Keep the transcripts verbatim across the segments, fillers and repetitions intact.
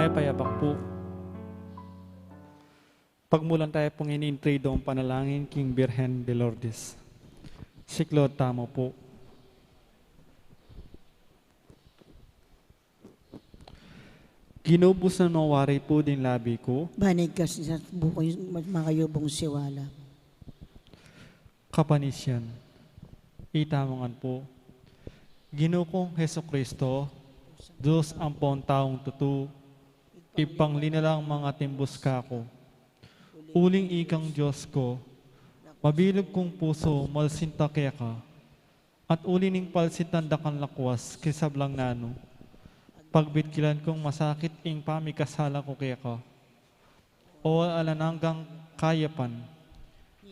Payabak pu. Pagmulan taya pung ini ing Triduong Panalangin king Birhen de Lourdes. Siklaud tamu pu. Ginu, busan mu wari pu ding labi ku. Ban ing kasisat bukun makayubung siwala. Kapanisian. Itamu ngan pu. Ginu kung Jesucristo, Dios ampong taung tutu, Ibpang linalang mangatimbus kaku. Uling ikang Dios ku, mabilug kung pusu malsinta keka, at uli ning palsintan dakal lakwas king sablang nanu, pagbitkilan kung masakit ing pamikasala ku keka. O alang anggang kayapan,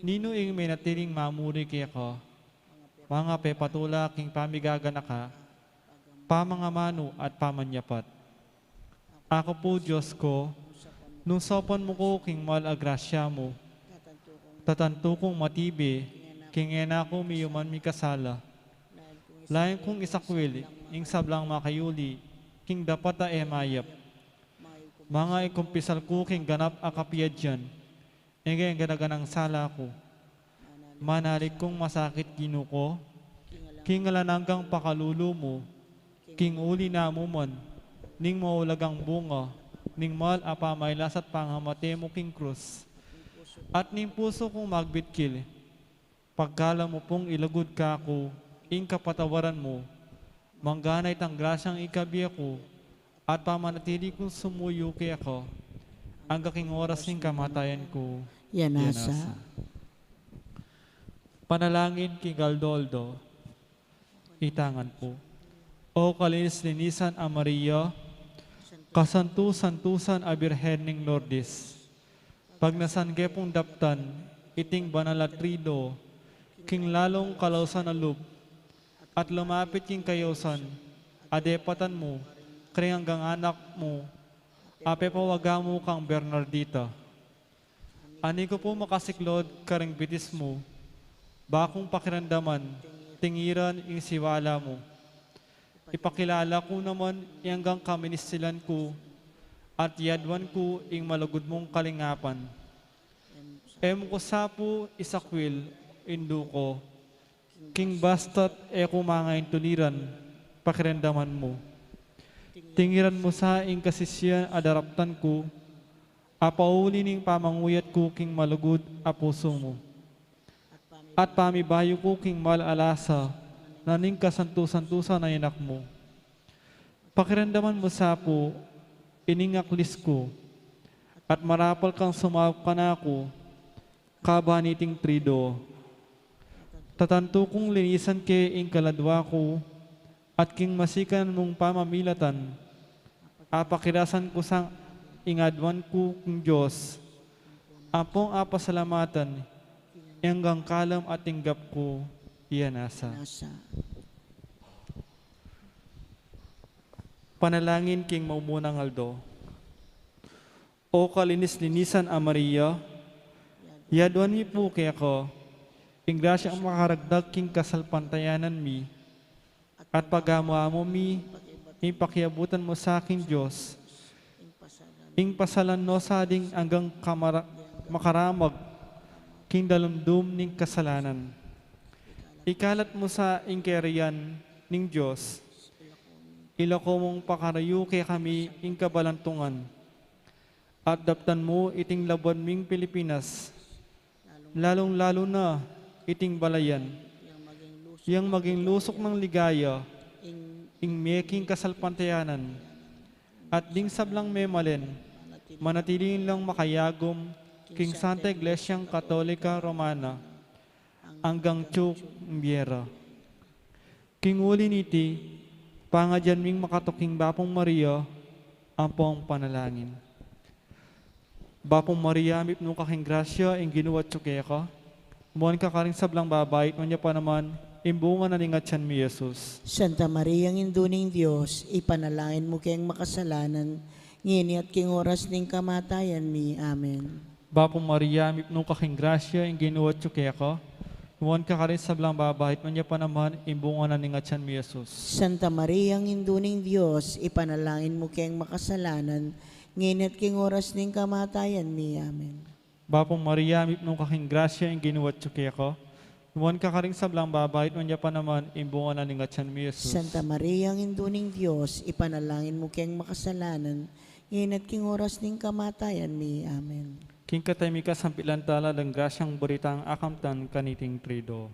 ninu ing menatiling mamuri keka, mangapepatula king pamigaganaka, pamangamanu at pamanyapat. Aku pu, Dios ku, nung saupan mu ku king mal a grasya mu, tatantu kung matibe king e na ku miyuman mikasala. Lain kung isakwil ing sablang makayuli king dapat a e mayap. Mangakumpisal ku king ganap a kapiadyan, ing ganaganang sala ku. Manalig kung masakit, Ginu ku, king alang anggang pakalulu mu, king uli na mu man ning maulagang bunga ning mal a pamailas at pangamate mu king krus, at ning pusu kung magbitkil. Pagkalam mu pung ilugud kaku ing kapatawaran mu, mangganay tang grasyang ikabie ku, at pamanatili kung sumuyu keka angga king oras ning kamatayan ku. Yan nasa. Panalangin king aldo-aldo. Itamu ngan pu. O kalinis-linisan a Maria, kasantu-santusan a Birhen ning Lourdes, pagnasan ke pung daptan iting banal a Triduo king lalung kalausan a lub, at lumapit king kayausan a depatan mu karing anggang anak mu a pepawaga mu kang Bernardita. Ani ku pu makasiklaud karing bitis mu, ba kung pakiramdaman tingiran ing siwala mu. Ipakilala ku naman ing anggang kaminisilan ku, at yaduan ku ing malugud mung kalingapan. E mu ku sa pu isakwil, Indu ku, king basta't e ku mangaintuliran, pakiramdaman mu. Tingiran mu sa ing kasisian a daraptan ku, a pauli ning pamanguyat ku king malugud a pusu mu, at pamibayu ku king mal a lasa na ning kasantu-santusan a Anak mu. Pakiramdaman mu sa pu ining aklis ku, at marapal kang sumaup kanaku, kaban iting Triduo. Tatantu kung linisan ke ing kaladua ku, at king masikan mung pamamilatan, apakirasan ku sa ing aduan ku king Dios, ampong apasalamatan ing anggang kalam a tinggap ku. Iya nasa. Nasa. Panalangin king mumunang aldo. O kalinis-linisan a Maria, yaduan mi pu keka ing grasyang makaragdag king kasalpantayanan mi, at pagamu-amu mi ing pakiabutan mu sa king Dios, ing pasalan no sa ding anggang kamara-, makaramag king dalumdum ning kasalanan. Ikalat mu sa ing kayarian ning Dios, ilako mung pakarayu kekami ing kabalantungan, at daptan mu iting labuad ming Pilipinas, lalung-lalu na iting balayan, yang maging lusuk nang ligaya ing meking kasalpantayanan, at ding sablang memalen, manatili lang makayagum king Santa Iglesia Katolika Romana, anggang atiu king bie ra. King uli niti, pangadyan ming makatuking Bapung Maria, ampong panalangin. Bapung Maria, mipnu ka king grasya, ing Ginu atyu keka. Nuan ka karing sablang babai, at nuan ya pa naman ing bunga na ning atian mu, Jesus. Santa Maria, Indu ning Dios, ipanalangin mu keng makasalanan, ngeni at king oras ning kamatayan mi. Amen. Bapung Maria, mipnu ka king grasya, ing Ginu atyu keka. Nuan ka karing sablang babai, at nuan ya pa naman ing bunga na ning atian mu, Jesus. Santa Maria, Indu ning Dios, ipanalangin mu keng makasalanan, ngeni at king oras ning kamatayan mi. Amen. Bapu Maria, mipnu ka king grasya, ing Ginu atyu keka. Nuan ka karing sablang babai, at nuan ya pa naman ing bunga na ning atian mi, Jesus. Santa Maria, Indu ning Dios, ipanalangin mu keng makasalanan, ngeni at king oras ning kamatayan mi. Amen. King kataya mi kasampilan tala deng grasyang baritang akamtan kaniting trido.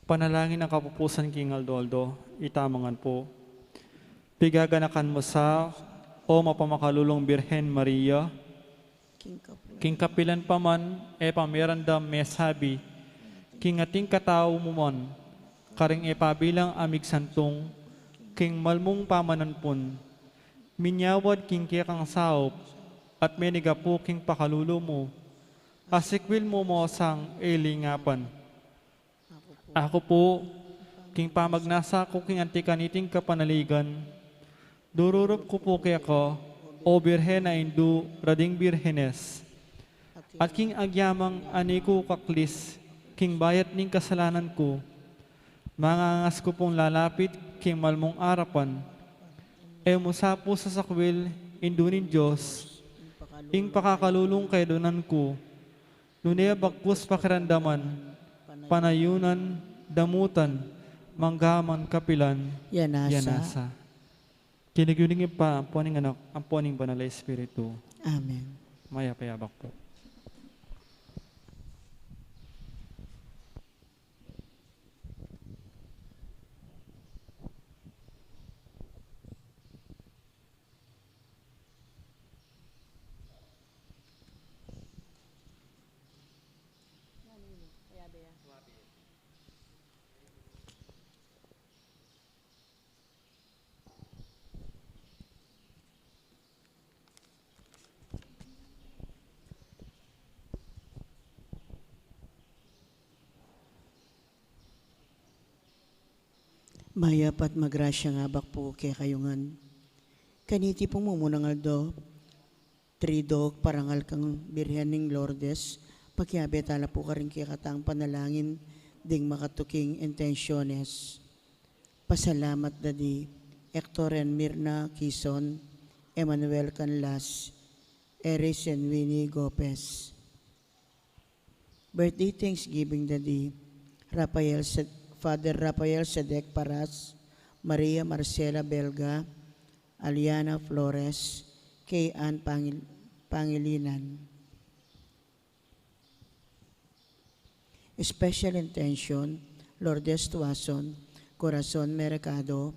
Panalangin a kapupusan king aldo-aldo, itamu ngan pu. Pigaganakan mu sa, O mapamakalulung Birhen Maria, king kapilan pa man e pa merandam mesabi, king ating katau mu man, karing e pa bilang a migsantung, king malmung pamananpun, minyawad king kekang saup, at menigapu king pakalulu mu, asikwil mu mo sang e lingapan. Aku pu, king pamagnasa ku king anti kaniting kapanaligan, dururup ku pu keka, O Birhen a Indu da ring birhenes, at king agyamang ani ku kaklis king bayat ning kasalanan ku, mangangas ku pung lalapit king malmung arapan, e mu sa pu sasakwil, Indu ning Dios, ing pakakalulung kaidunan ku, nune bagkus pakiramdaman, panayunan, damutan, manggaman kapilan. Ya nasa. Ya nasa. King lagyu ning Ibpa, ampo ning Anak, ampo ning Banal a Espiritu. Amen. Mayap a abak pu. Mayap at magrasyang abak pu kekayu ngan. Kaniti pung mumunang aldo, Trido, parangal kang Birhen ning Lourdes, pakiabe tala pu karing kekatang panalangin ding makatuking intensyones. Pasalamat da di Hector and Mirna Quizon, Emmanuel Canlas, Eris and Winnie Gopez. Birthday thanksgiving da di Rafael Sed-, Father Rafael Sedek Paras, Maria Marcela Belga, Aliana Flores, Kay Ann Pangil-, Pangilinan. Special intention, Lourdes Tuason, Corazon Mercado,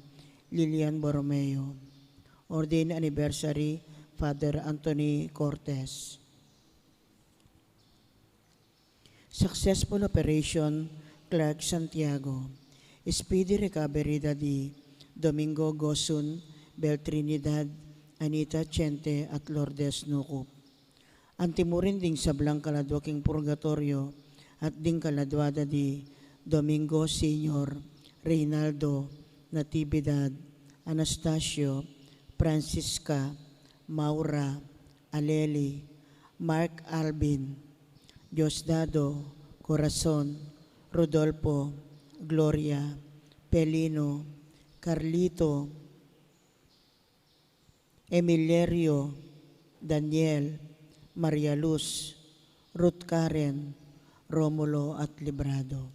Lilian Borromeo. Ordained anniversary, Father Anthony Cortez. Successful operation, Clark Santiago. Speedy recovery da di Domingo Gosun, Bel Trinidad, Anita Chente, at Lourdes Nucup. Antimurin ding sablang kaladua king purgatoryo, at ding kaladua da di Domingo Senior, Reynaldo, Natividad, Anastasio, Francisca, Maura, Aleli, Mark Alvin, Diosdado, Corazon, Rodolfo, Gloria, Pelino, Carlito, Emilierio, Daniel, Maria Luz, Ruth Karen, Romulo at Librado.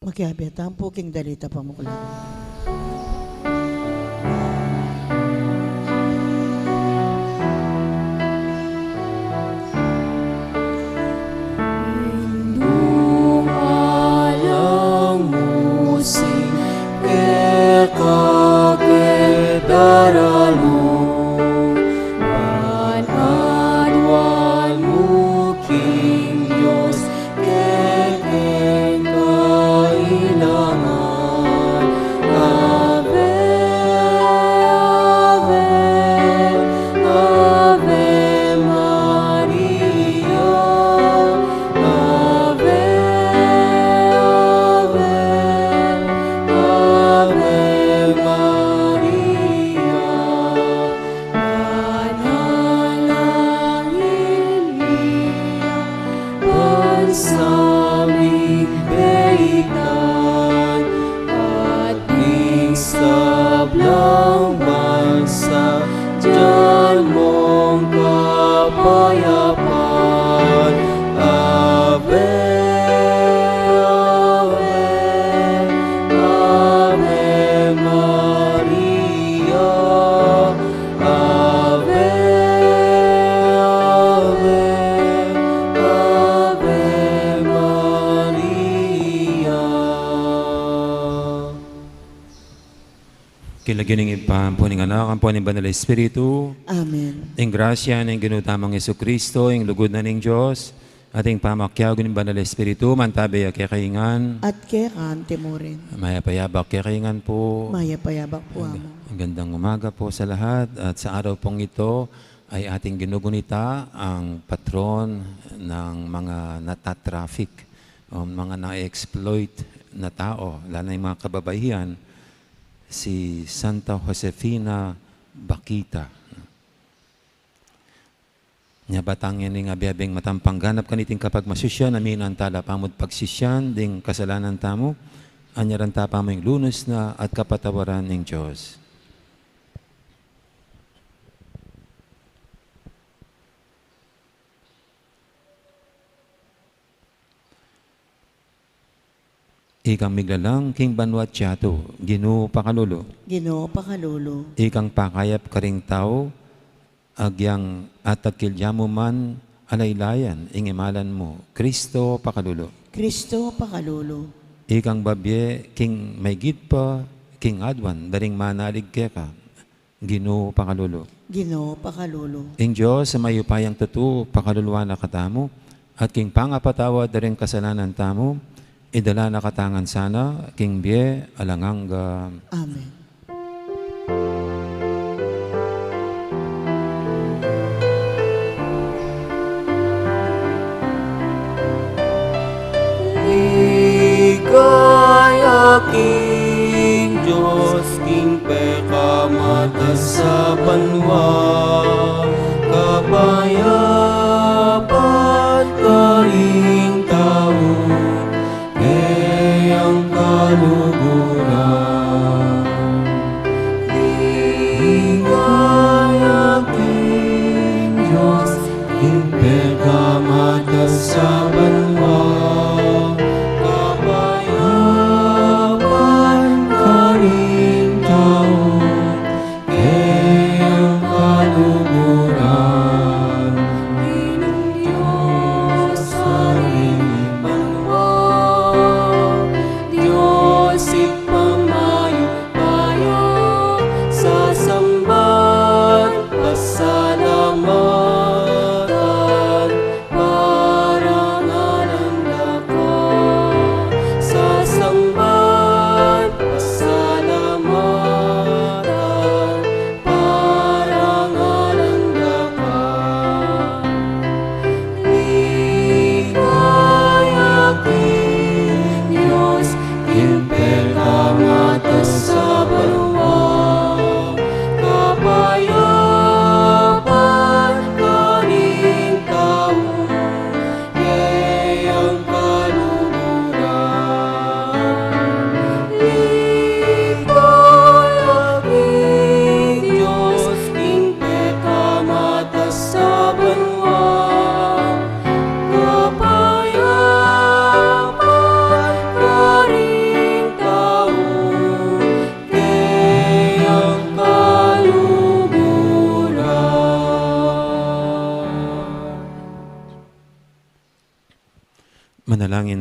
Makiabe tamu pu king dalit a pamuklat. Indung alang mu sing keka ke daralu, ban aduan mu king Dios kekeng kailangan. Ave, ave, Ave Maria. Ave, ave, Ave Maria. Panalangin mi a ban sa ming baitan, at ding sablang bansa, dyan mung kapayapan. Ave, ave, Ave Maria. Ave, ave, Ave Maria. King lagyu ning Ibpa, ampo ning Anak, ampo ning Banal a Espiritu. Amen. Ing grasya ning Ginu tamung Jesucristo, ing lugud na ning Dios, at ing pamakiabe ning Banal a Espiritu, mantabi ya kekayu ngan. At keka mu rin. Mayap a yabak kekayu ngan pu. Mayap a yabak pu, Amu. Magandang umaga po sa lahat. At sa araw pong ito ay ating ginugunita ang patron ng mga natatraffic o mga na-exploit na tao, lalo na yung mga kababaihan, si Santa Josefina Bakhita. Nya ba tang ing abe-abeng matampang ganap kaniting kapagmasusyan, aminan tala pamu't pagsisyan ding kasalanan tamu, anyaran ta pamu ing lunus na at kapatawaran ning Dios. Ikang miglalang king banua't yatu, Ginu pakalulu. Ginu pakalulu. Ikang pakayap karing tau, agyang atakil ya mu man alaylayan ing imalan mu, Kristo pakalulu. Kristo pakalulu. Ikang babie king maygit pa king aduan da ring manalig keka, Ginu pakalulu. Ginu pakalulu. Ing Dios a mayupayang tutu pakaluluan na katamu, at king pangapatawad da ring kasalanan tamu, idala na katamu ngan sana king bie alang angga. Amen. Ligaya king Dios, king pekamatas a banua, kapayapan karing tau keyang kaluguran. Ligaya king Dios, king pekamatas a banua, kapayapan karing tau keyang kaluguran.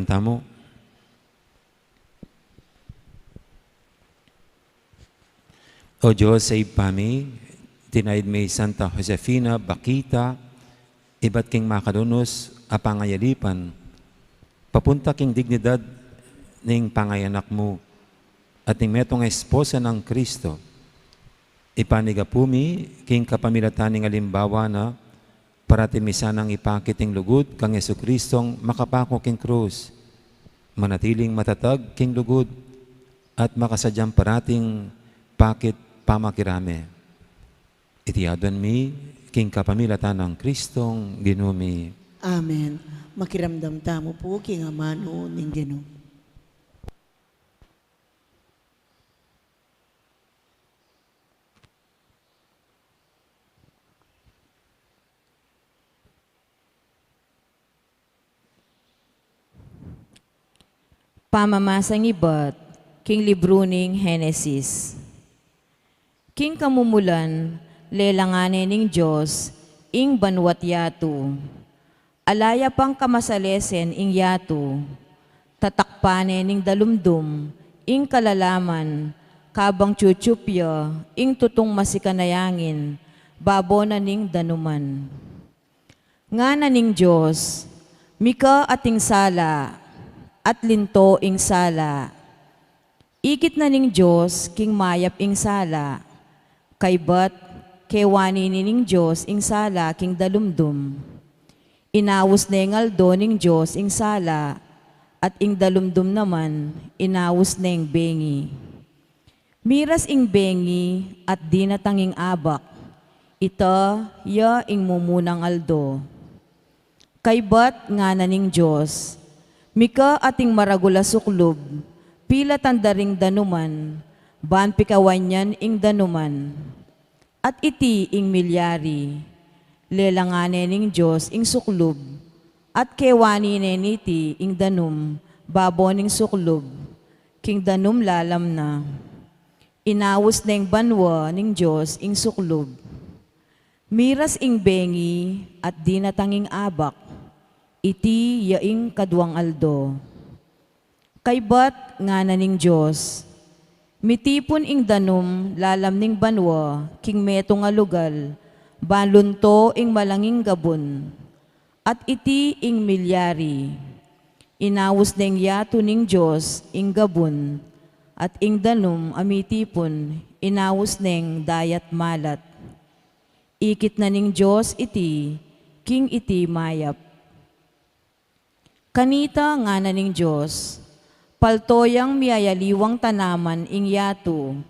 Tamu. O Dios, a Ibpa mi, tinaid mi Santa Josefina Bakhita ibat king makalunus a pangayalipan, papunta king dignidad ning pangayanak mu at ning metung a esposa nang Kristo. Ipanyawad mi king kapamilatan ning alimbawa na, parati mi sanang ipakit ing lugud kang Jesucristong makapaku king krus, manatiling matatag king lugud, at makasadyang parating pakit pamakirame. Iti aduan mi king kapamilatan nang Kristong Ginu mi. Amen. Makiramdam tamu pu king amanu ning Ginu. Pamamasang ibat king libru ning Henesis. King kamumulan, lelangan ne ning Dios ing banua't yatu. Ala ya pang kamasalesen ing yatu, tatakpan ne ning dalumdum ing kalalaman, kabang tiyutyup ya ing tutung masikan a yangin babo na ning danuman. Ngana ning Dios, "Mika ating sala, at linto ing sala." Ikit na ning Dios king mayap ing sala, kaybat kewani ne ning Dios ing sala king dalumdum. Inaus neng aldo ning Dios ing sala, at ing dalumdum naman inaus neng bengi. Miras ing bengi at dinatang ing abak, ita ya ing mumunang aldo. Kaybat ngana ning Dios, "Mika ating maragul a suklub, pilatan da ring danuman, ban pikawan yan ing danuman." At iti ing milyari, lelangan ne ning Dios ing suklub, at kewani ne niti ing danum babo ning suklub, king danum lalam na. Inaus neng banua ning Dios ing suklub. Miras ing bengi at dinatang ing abak, iti ya ing kaduang aldo. Kaybat ngana ning Dios, "Mitipun ing danum lalam ning banua king metung a lugal, ban lunto ing malanging gabun." At iti ing milyari, inaus neng yatu ning Dios ing gabun, at ing danum a mitipun inaus neng dayat malat. Ikit na ning Dios iti king iti mayap. Kanita ngana ning Dios, "Palto yang miyayaliwang tanaman ing yatu,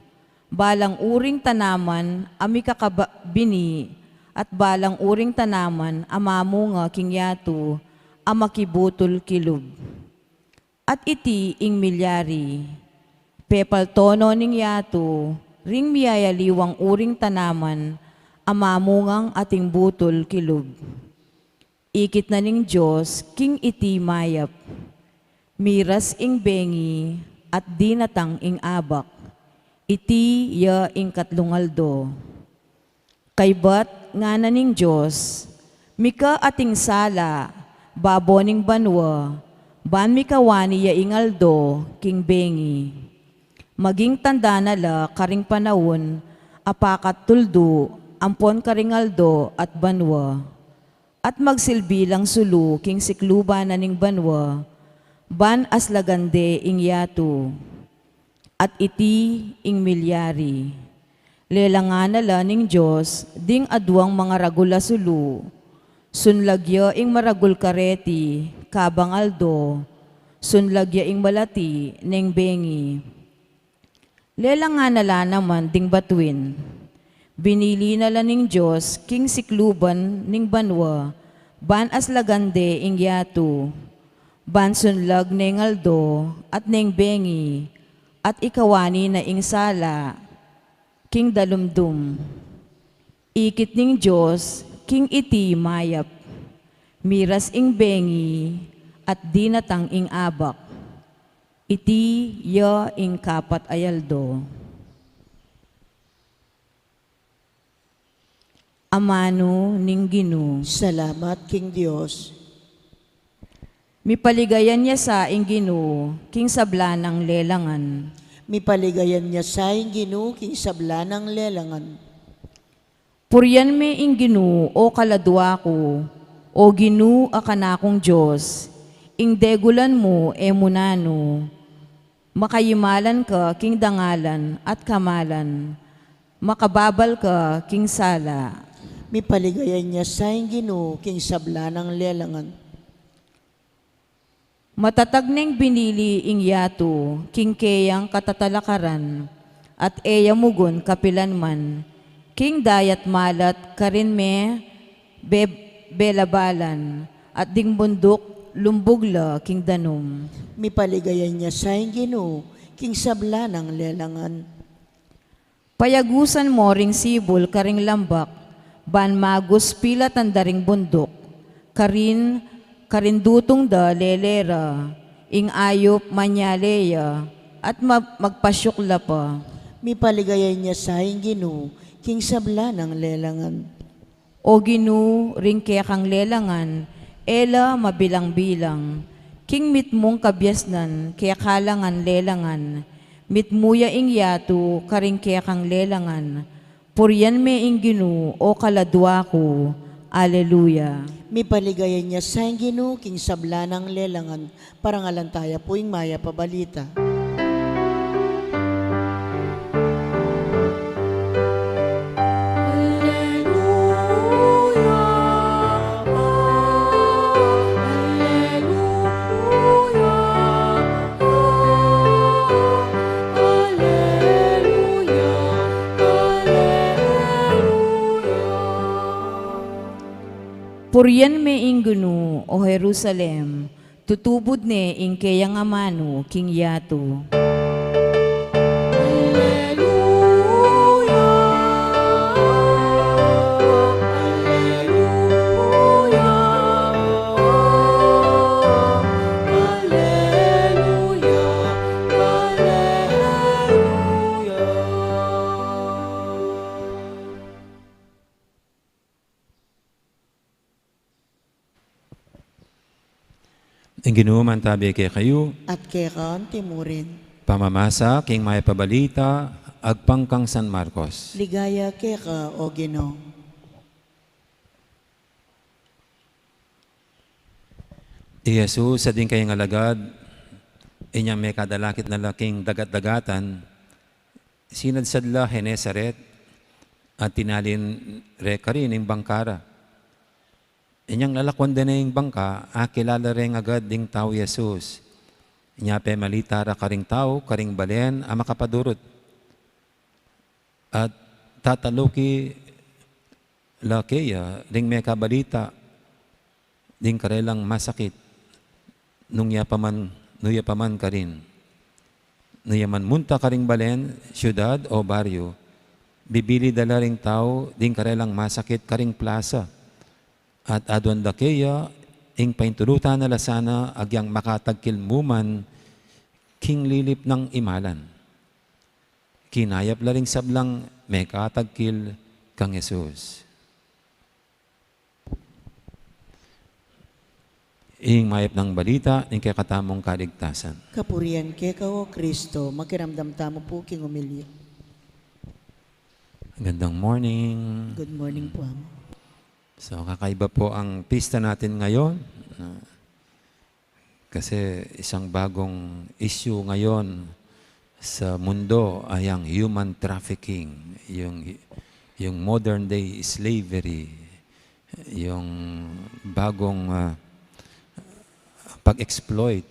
balang uring tanaman a mikakabini, at balang uring tanaman a mamunga king yatu a makibutul kilub." At iti ing milyari, pepalto no ning yatu ring miyayaliwang uring tanaman a mamungang ating butul kilub. Ikit na ning Dios king iti mayap. Miras ing bengi at dinatang ing abak, iti ya ing katlung aldo. Kaybat ngana ning Dios, "Mika ating sala babo ning banua, ban mikawani ya ing aldo king bengi. Maging tanda na la karing panaun a pakatuldu ampon karing aldo at banua. At magsilbi lang sulu king sikluban na ning banua, ban aslagan de ing yatu." At iti ing milyari, lelangan na la ning Dios ding aduang mangaragul a sulu. Sunlag ya ing maragul kareti kabang aldo, sunlag ya ing malati neng bengi. Lelangan na la naman ding batuin. Binili na la ning Dios king sikluban ning banua, ban aslagan de ing yatu, ban sunlag neng aldo at neng bengi, at ikawani na ing sala king dalumdum. Ikit ning Dios king iti mayap. Miras ing bengi at dinatang ing abak. Iti ya ing kapat a aldo. Amanu ning Ginu. Salamat king Dios. Mipaligayan ya sa ing Ginu, king sabla nang lelangan. Mipaligayan ya sa ing Ginu, king sabla nang lelangan. Purian me ing Ginu, o kaladua ku, o Ginu a kanakung Dios, ing degulan mu e mu nanu. Makayimalan ka king dangalan at kamalan, makababal ka king sala. Mipaligayan ya sa ing Ginu, king sabla nang lelangan. Matatag neng binili ing yatu, king keyang katatalakaran, at e ya mugun kapilan man, king dayat malat karin me be-, belabalan, at ding bunduk lumbug la king danum. Mipaligayan ya sa ing Ginu, king sabla nang lelangan. Payagusan mo ring sibul karing lambak, ban magus pilatan da ring bunduk, karin, karin dutung da lele ra, ing ayup manyale ya, at ma-, magpasyukla pa. Mipaligayan ya sa ing Ginu, king sabla nang lelangan. O Ginu, ring kekang lelangan, e la mabilang-bilang. King mitmung kabiasnan, keka la ngan lelangan. Mitmu ya ing yatu, karing kekang lelangan. Purian me ing Ginu, o kaladua ku. Aleluya. Mipaligayan ya sa ing Ginu, king sabla nang lelangan. Parangalan taya pu ing mayap a balita. Aleluya, aleluya, aleluya, aleluya. Purian me ing Ginu, o Jerusalem, tutubud ne ing keyang amanu king yatu. Aleluya, aleluya, aleluya, aleluya. Ing Ginu mantabi kekayu. At keka anti mu rin. Pamamasa king mayap a balita agpang kang San Marcos. Ligaya keka, o Ginu. I Jesus at ding kayang alagad, inyang mekadalakit na la king dagat-dagatan, sinadsad la Genesaret, at tinalin re karin ing bangka ra. Inyang lalakwan da ne ing bangka, akilala reng agad ding tau i Jesus. Inya pemalita ra karing tau karing balen a makapadurut. At tataluki la keya ring mekabalita ding karelang masakit, nung ya pa man, nu ya pa man karin. Nu ya man munta karing balen, syudad o baryo, bibili da la ring tau ding karelang masakit karing plasa. At aduan da keya ing painturutan na la sana agyang makatagkil mu man king lilip nang imalan. Kinayap la ring sablang mekatagkil kang Jesus. Ing mayap nang balita ning kekatamung kaligtasan. Kapurian keka, o Kristo. Makiramdam tamu pu king umilya. Gandang morning. Good morning po, Ama. So, kakaiba po ang pista natin ngayon. Ah, kasi isang bagong issue ngayon sa mundo ay ang human trafficking, yung, yung modern day slavery, yung bagong, ah, pag-exploit,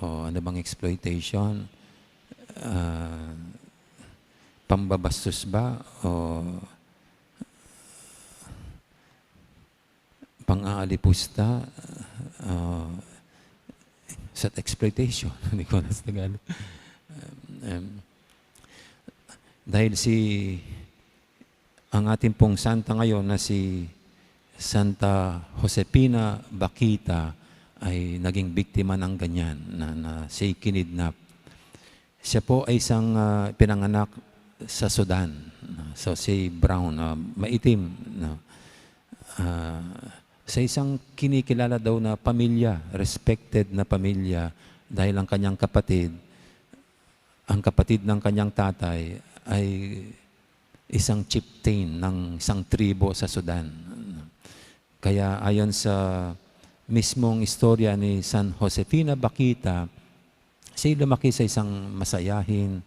o ano bang exploitation, ah, pambabastos ba, o pang-aalipusta, ah, sa exploitation, hindi ko alam sa Tagalog. Em, em, dahil si, ang ating pong santa ngayon na si Santa Josefina Bakhita ay naging biktima ng ganyan, na, na siya'y kinidnap. Siya po ay isang, ah, pinanganak sa Sudan, no? So, si brown, ah, maitim, no? Ah, sa isang kinikilala daw na pamilya, respected na pamilya, dahil ang kanyang kapatid, ang kapatid ng kanyang tatay ay isang chieftain ng isang tribo sa Sudan. Kaya ayon sa mismong istorya ni San Josefina Bakhita, siya lumaki sa isang masayahin,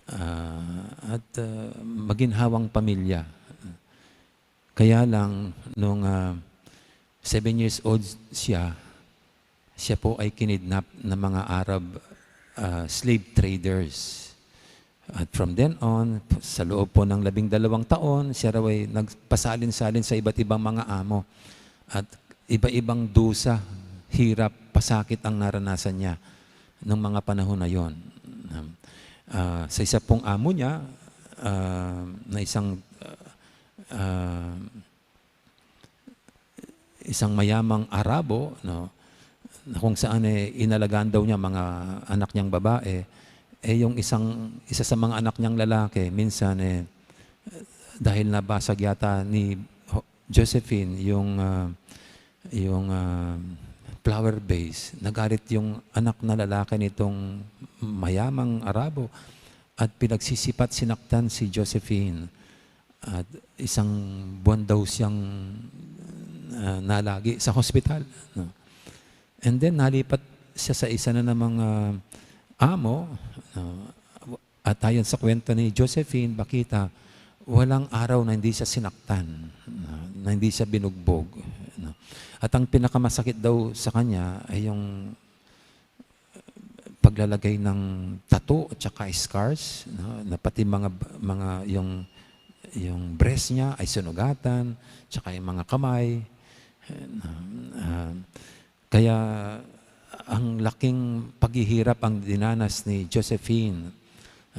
ah, at, ah, maginhawang pamilya. Kaya lang, nung, ah, seven years old siya, siya po ay kinidnap ng mga Arab, ah, slave traders. At from then on, sa loob po ng labing dalawang taon, siya raw ay nagpasalin-salin sa iba't ibang mga amo. At iba-ibang dusa, hirap, pasakit ang naranasan niya nung mga panahon na yon. Um, ah, sa isa pong amo niya, ah, na isang, ah, ah, isang mayamang Arabo, no, na kung saan, eh, inalagaan daw niya mga anak niyang babae, eh, yung isang, isa sa mga anak niyang lalaki, minsan, eh, dahil nabasag yata ni Ho-, Josephine yung, ah, yung, ah, flower vase, nagalit yung anak na lalaki nitong mayamang Arabo at pinagsisipat, sinaktan si Josephine. At isang buwan daw siyang, ah, nalagi sa hospital, no? And then, nalipat siya sa isa na namang, ah, amo, no? At ayon sa kwento ni Josephine Bakhita, walang araw na hindi siya sinaktan, no? Na hindi siya binugbog, no? At ang pinakamasakit daw sa kanya ay yung paglalagay ng tattoo at saka scars, no? Na pati mga, mga yung, yung breast niya ay sunugatan, tsaka yung mga kamay, no? Ah, kaya ang laking paghihirap ang dinanas ni Josephine,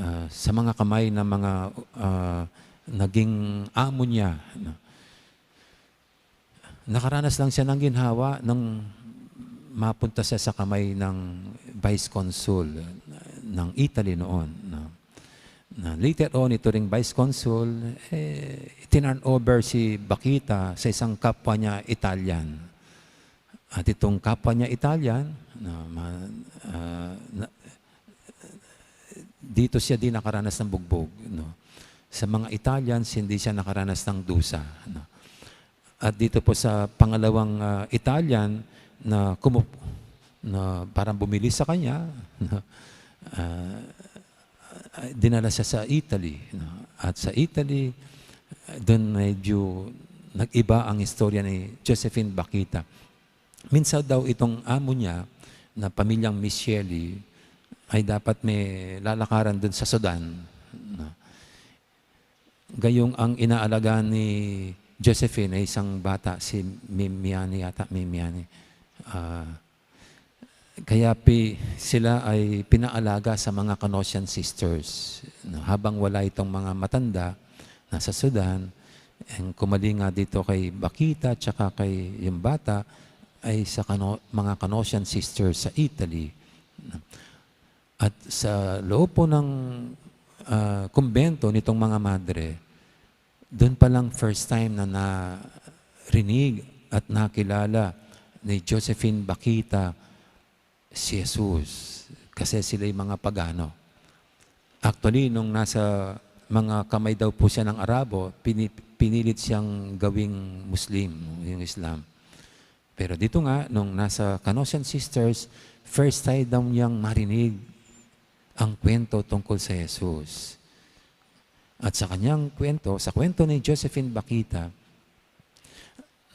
ah, sa mga kamay ng mga, ah, naging amo niya, no? Nakaranas lang siya ng ginhawa nang mapunta siya sa kamay ng vice consul ng Italy noon, no? Na later on, ito ring vice consul, eh, tinurn over si Bakhita sa isang kapwa niya Italian. At itong kapwa niya Italian, no, ma-, ah, na-, dito siya din nakaranas ng bugbog, no? Sa mga Italians, hindi siya nakaranas ng dusa, no? At dito po sa pangalawang, ah, Italian na kumu-, na parang bumili sa kanya, no? Ah, dinala siya sa Italy, no? At sa Italy, doon medyo nag-iba ang istorya ni Josephine Bakhita. Minsan daw itong amo niya na pamilyang Micheli ay dapat may lalakaran doon sa Sudan, no? Gayong ang inaalagaan ni Josephine ay isang bata, si Mimiani yata, Mimiani. Ah, kaya pi-, sila ay pinaalaga sa mga Canossian sisters, no? Habang wala itong mga matanda na sa Sudan, ang kumalinga dito kay Bakhita tsaka kay yung bata ay sa Cano-, mga Canossian sisters sa Italy. At sa loob po ng, ah, kumbento nitong mga madre, doon pa lang first time na narinig at nakilala ni Josephine Bakhita si Jesus, kasi sila'y mga pagano. Actually, nung nasa mga kamay daw po siya ng Arabo, pini-, pinilit siyang gawing Muslim, yung Islam. Pero dito nga, nung nasa Canossian Sisters, first time daw niyang marinig ang kwento tungkol sa Jesus. At sa kanyang kwento, sa kwento ni Josephine Bakhita,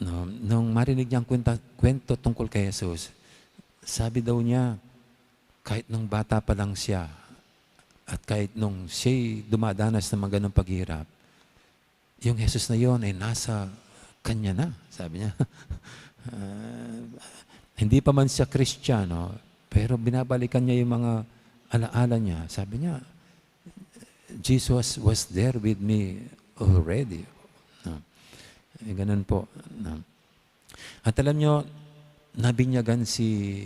no, nung marinig niyang kwenta-, kwento tungkol kay Jesus, sabi daw niya, kahit nung bata pa lang siya, at kahit nung siya'y dumadanas ng mga ganong paghirap, yung Jesus na yon ay nasa kanya na, sabi niya. Ah, hindi pa man siya Kristiyano, pero binabalikan niya yung mga alaala niya. Sabi niya, "Jesus was there with me already." No? Eh, ganun po. No? At alam nyo, nabinyagan si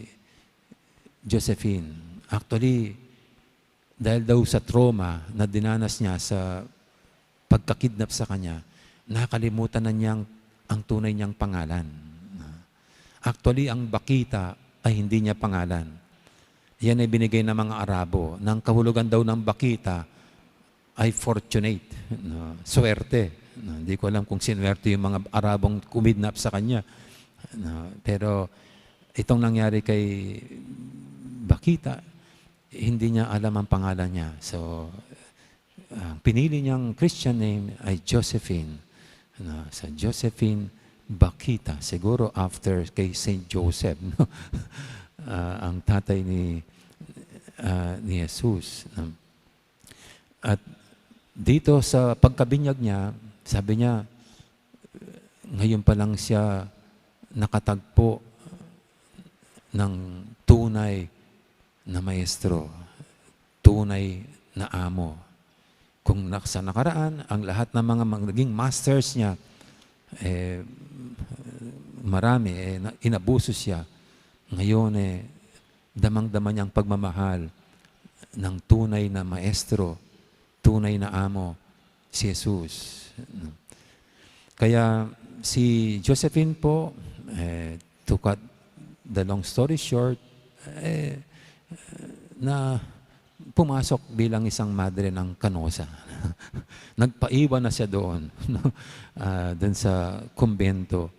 Josephine. Actually, dahil daw sa trauma na dinanas niya sa pagkakidnap sa kanya, nakalimutan na niyang ang tunay niyang pangalan. Actually, ang Bakita ay hindi niya pangalan. Yan ay binigay ng mga Arabo. Nang kahulugan daw ng Bakita ay fortunate, no? Swerte. No? Hindi ko alam kung sinuwerte yung mga Arabong kumidnap sa kanya. No? Pero itong nangyari kay Bakita, hindi niya alam ang pangalan niya. So, ang pinili niyang Christian name ay Josephine. No? So, Josephine Bakita, siguro after kay Saint Joseph, no? Ah, ang tatay ni, ah, ni Jesus, no? At dito sa pagkabinyag niya, sabi niya, ngayon pa lang siya nakatagpo ng tunay na maestro, tunay na amo. Kung nak-, sa nakaraan, ang lahat ng mga mag-, naging masters niya, eh, marami, eh, na-, inabuso siya. Ngayon, eh, damang-dama niyang pagmamahal ng tunay na maestro, tunay na amo, si Jesus. Kaya si Josephine po, eh, to cut the long story short, eh, na pumasok bilang isang madre ng Canosa. Nagpaiwan na siya doon, no? Ah, doon sa kumbento.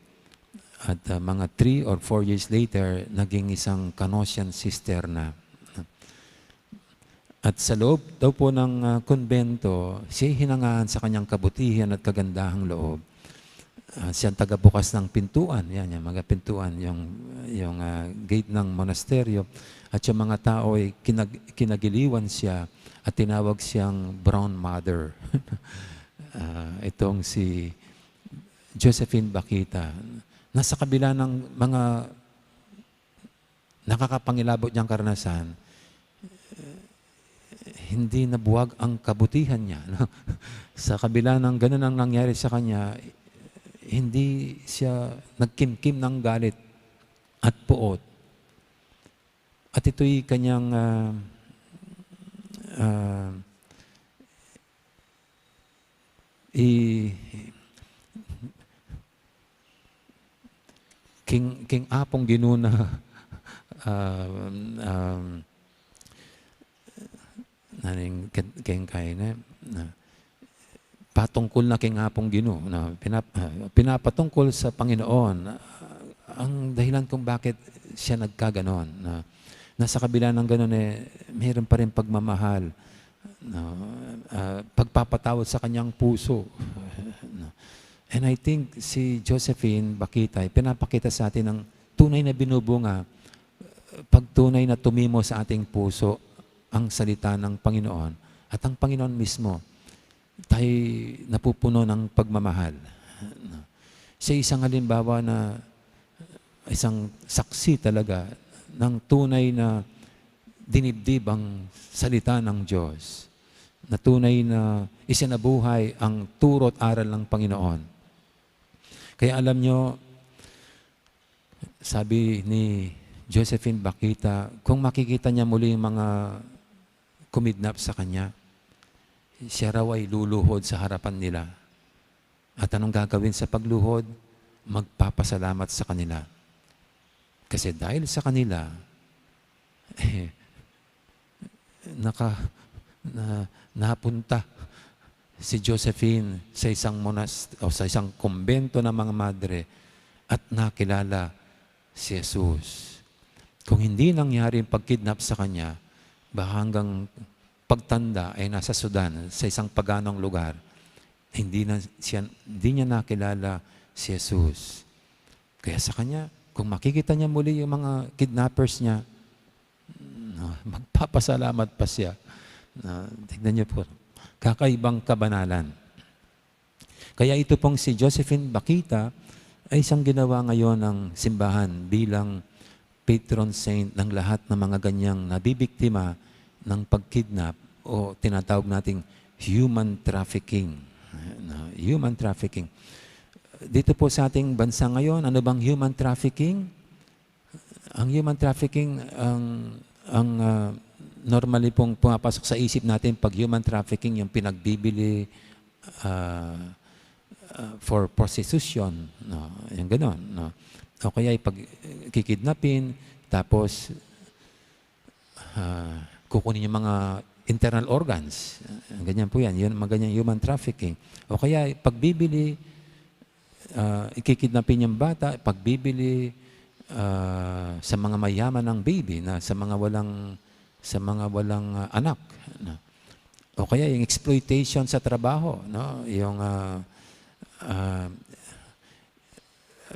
At, ah, mga three or four years later, naging isang Canossian sister na. At sa loob daw po ng, ah, kumbento, siya'y hinangaan sa kanyang kabutihan at kagandahang loob. Ah, siyang tagabukas ng pintuan, yan, yung mga pintuan, yung, yung, ah, gate ng monasteryo. At yung mga tao ay kinag-, kinagiliwan siya at tinawag siyang Brown Mother. Ah, itong si Josephine Bakita. Nasa kabila ng mga nakakapangilabot niyang karanasan, hindi nabuwag ang kabutihan niya, no? Sa kabila ng ganun ang nangyari sa kanya, hindi siya nagkimkim ng galit at puot. At ito'y kanyang, ah, ah, i-, king, king Apung Ginu na, ah, um, naning ken-, keng kaine, na, patungkol na king Apung Ginu, na pinap-, ah, pinapatungkol sa Panginoon, ah, ang dahilan kung bakit siya nagkaganon, na nasa kabila ng ganon, eh, mayroon pa rin pagmamahal, no? Ah, pagpapatawad sa kanyang puso. No? And I think si Josephine Bakita ay pinapakita sa atin ng tunay na binubunga, pag tunay na tumimo sa ating puso ang salita ng Panginoon at ang Panginoon mismo, tayo napupuno ng pagmamahal. No? Siya isang halimbawa na isang saksi talaga ng tunay na dinibdib ang salita ng Diyos, na tunay na isinabuhay ang turo at aral ng Panginoon. Kaya alam nyo, sabi ni Josephine Bakita, kung makikita niya muli yung mga kumidnap sa kanya, siya raw ay luluhod sa harapan nila. At anong gagawin sa pagluhod? Magpapasalamat sa kanila. Kasi dahil sa kanila, eh, naka-, na-, napunta si Josephine sa isang monas-, o sa isang kumbento ng mga madre at nakilala si Jesus. Kung hindi nangyari yung pagkidnap sa kanya, baka hanggang pagtanda ay nasa Sudan, sa isang paganong lugar. Hindi na siya, hindi niya nakilala si Jesus. Kaya sa kanya, kung makikita niya muli yung mga kidnappers niya, no, magpapasalamat pa siya. No, tignan niyo po, kakaibang kabanalan. Kaya ito pong si Josephine Bakita ay isang ginawa ngayon ng simbahan bilang patron saint ng lahat ng mga ganyang nabibiktima ng pagkidnap o tinatawag nating human trafficking. No, human trafficking. Dito po sa ating bansa ngayon, ano bang human trafficking? Ang human trafficking, ang, ang, ah, normally pong pumapasok sa isip natin pag human trafficking, yung pinagbibili, ah, ah, for prostitution, no? Yung ganon, no? O kaya ipag-, kikidnapin, tapos, ah, kukunin yung mga internal organs. Ah, ganyan po yan. Yun, mga ganyan human trafficking. O kaya pagbibili, ah, ikikidnapin yung bata, pagbibili, ah, sa mga mayaman ng baby na sa mga walang, sa mga walang, ah, anak, no? O kaya yung exploitation sa trabaho, no? Yung, ah, ah,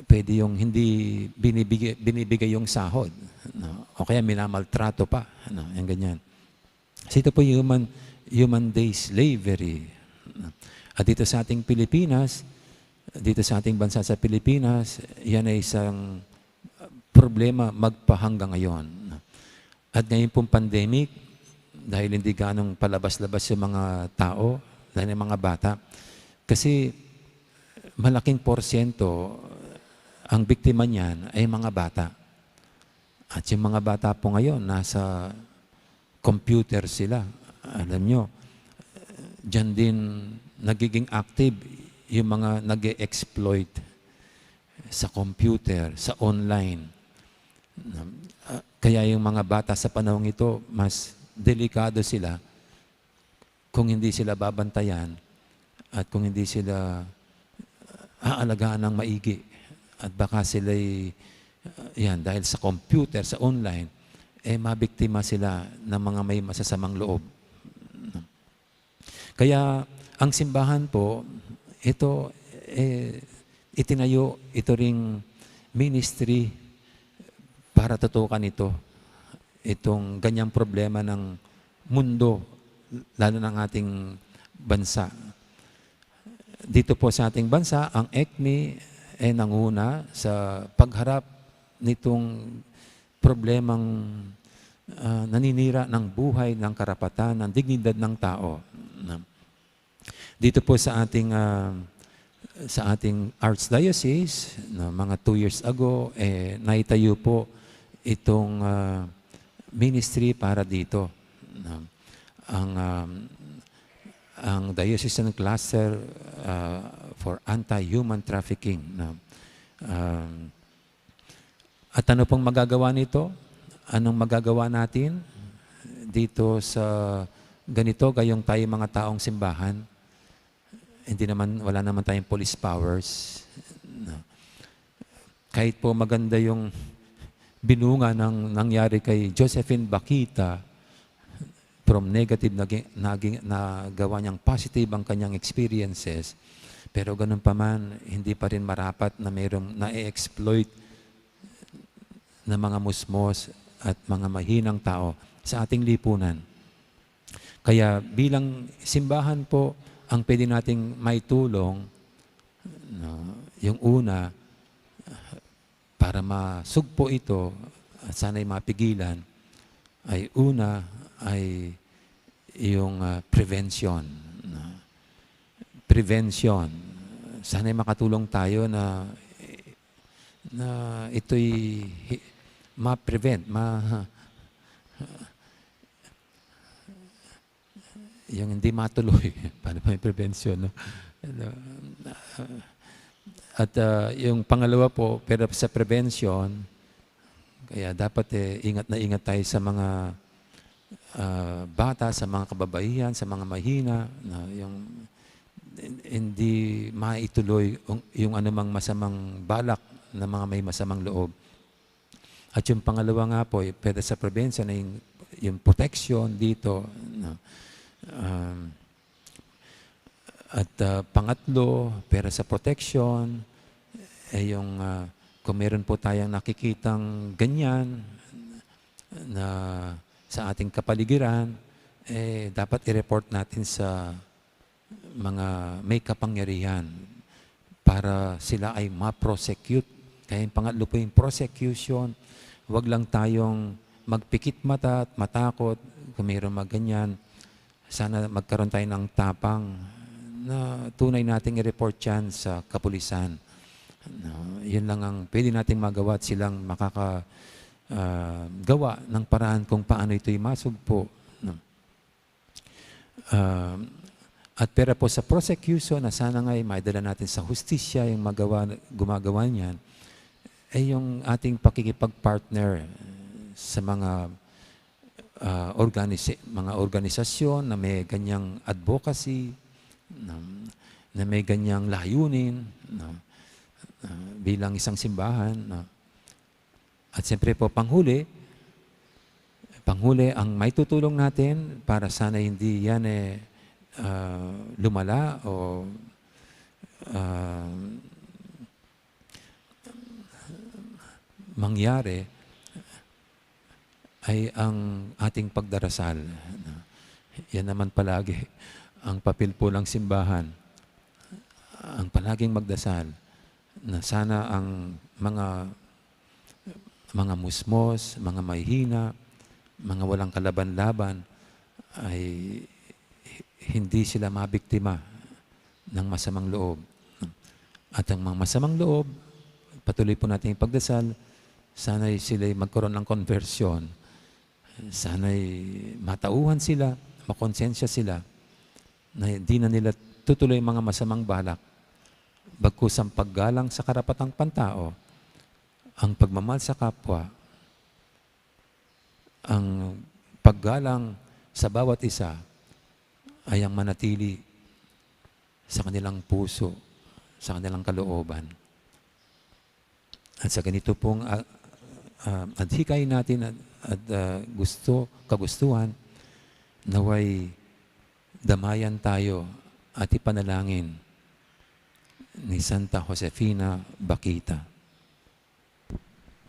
pwede yung hindi binibigay, binibigay yung sahod, no? O kaya minamaltrato pa, no? Yung ganyan. So ito po human, human day slavery, no? At dito sa ating Pilipinas, dito sa ating bansa sa Pilipinas, yan ay isang problema magpahanggang ngayon, no? At ngayon pong pandemic, dahil hindi ganong palabas-labas yung mga tao, lalo na yung mga bata, kasi malaking porsyento ang biktima niyan ay mga bata. At yung mga bata po ngayon, nasa computer sila. Alam nyo, diyan din nagiging active yung mga nag-e-exploit sa computer, sa online. Ah, kaya yung mga bata sa panahong ito, mas delikado sila kung hindi sila babantayan at kung hindi sila aalagaan ng maigi. At baka sila'y, ah, yan, dahil sa computer, sa online, eh, mabiktima sila ng mga may masasamang loob. Kaya ang simbahan po, ito, eh, itinayo, ito ring ministry para tutukan ito, itong ganyang problema ng mundo, lalo ng ating bansa. Dito po sa ating bansa, ang ECMI ay nanguna sa pagharap nitong problemang, ah, naninira ng buhay, ng karapatan, ng dignidad ng tao. Na, dito po sa ating, ah, sa ating Archdiocese, no, mga two years ago, eh, naitayo po itong, ah, ministry para dito, no. Ang, um, ang Diocesan Cluster, ah, for Anti-Human Trafficking, no. Um, At ano pong magagawa nito? Anong magagawa natin dito sa ganito, gayong tayo mga taong simbahan? Hindi naman, wala naman tayong police powers. No. Kahit po maganda yung binunga ng nangyari kay Josephine Bakhita, from negative naging, naging, nagawa niyang positive ang kanyang experiences, pero ganun pa man, hindi pa rin marapat na mayroong na-exploit na mga musmos at mga mahinang tao sa ating lipunan. Kaya bilang simbahan po, ang pwede nating maitulong, no, yung una, para masugpo ito at sana'y mapigilan, ay una ay yung, ah, prevention, no? Prevention. Sana'y makatulong tayo na, na ito'y hi-, ma-prevent, ma-, yung hindi matuloy. Paano may prevention, no? Ano, ah, at, ah, yung pangalawa po, pero sa prevention, kaya dapat, eh, ingat na ingat tayo sa mga, ah, bata, sa mga kababaihan, sa mga mahina, na yung hin-, hindi maituloy yung, yung anumang masamang balak ng mga may masamang loob. At yung pangalawa nga po, eh, pwede sa prevention na yung, yung protection dito, no? Um, at, ah, pangatlo, pera sa protection, eh, yung, ah, kung meron po tayong nakikitang ganyan na sa ating kapaligiran, eh, dapat i-report natin sa mga may kapangyarihan para sila ay ma-prosecute. Kaya yung pangatlo po yung prosecution. Huwag lang tayong magpikit mata at matakot kung mayroong maganyan. Sana magkaroon tayo ng tapang na tunay nating i-report yan sa kapulisan. No? Yun lang ang pwede nating magawa at silang makaka-, ah, gawa ng paraan kung paano ito'y masugpo. No? Ah, at pera po sa prosecution na sana nga'y maidala natin sa hustisya yung magawa, gumagawa niyan, ay yung ating pakikipag-partner sa mga, ah, organisa-, mga organisasyon na may ganyang advocacy, na, na may ganyang layunin, na, na bilang isang simbahan, na. At siyempre po, panghuli, panghuli ang maitutulong natin para sana hindi yan, eh, ah, lumala o, ah, mangyari ay ang ating pagdarasal. Yan naman palagi ang papel po ng simbahan, ang palaging magdasal na sana ang mga, mga musmos, mga mahihina, mga walang kalaban-laban ay hindi sila mabiktima ng masamang loob. At ang mga masamang loob, patuloy po nating ipagdasal, sana'y sila'y magkaroon ng konbersyon, sana'y matauhan sila, makonsensya sila, na di na nila tutuloy ang mga masamang balak, bagkus ang paggalang sa karapatang pantao, ang pagmamahal sa kapwa, ang paggalang sa bawat isa ay ang manatili sa kanilang puso, sa kanilang kalooban. At sa ganito pong, ah, ah, adhikain natin at, at, ah, gusto, kagustuhan, naway damayan tayo at ipanalangin ni Santa Josefina Bakhita.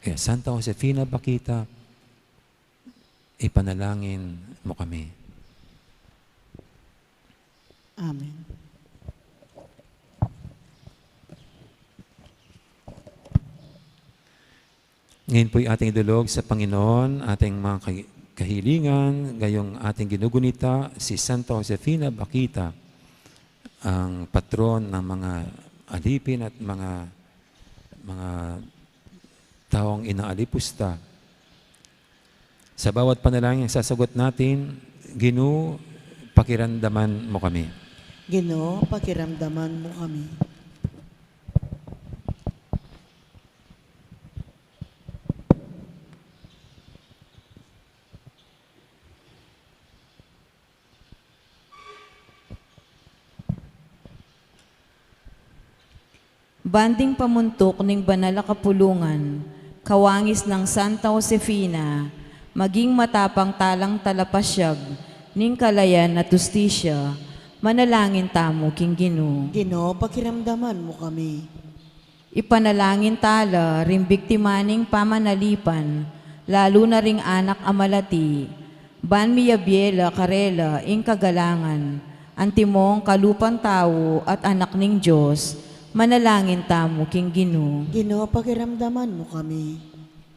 Kaya, Santa Josefina Bakhita, ipanalangin mo kami. Amen. Ngayon po'y ating idulog sa Panginoon ating mga kahi-, kahilingan, gayong ating ginugunita si Santa Josefina Bakhita, ang patron ng mga alipin at mga, mga taong inaalipusta. Sa bawat panalangin ang sasagot natin, "Ginu, pakiramdaman mo kami." Ginu, pakiramdaman mo kami. Ban ding pamuntuk ning banal a kapulungan, kawangis nang Santa Josefina, maging matapang talang talapasyag ning kalayan at hustisya, manalangin tamu king Ginu. Ginu, pakiramdaman mu kami. Ipanalangin tala ring biktima ning pamanalipan, lalu na ring anak a malati, ban miyabie la karela ing kagalangan, antimong kalupang tau at anak ning Dios, manalangin tamu king Ginu. Ginu, pakiramdaman mu kami.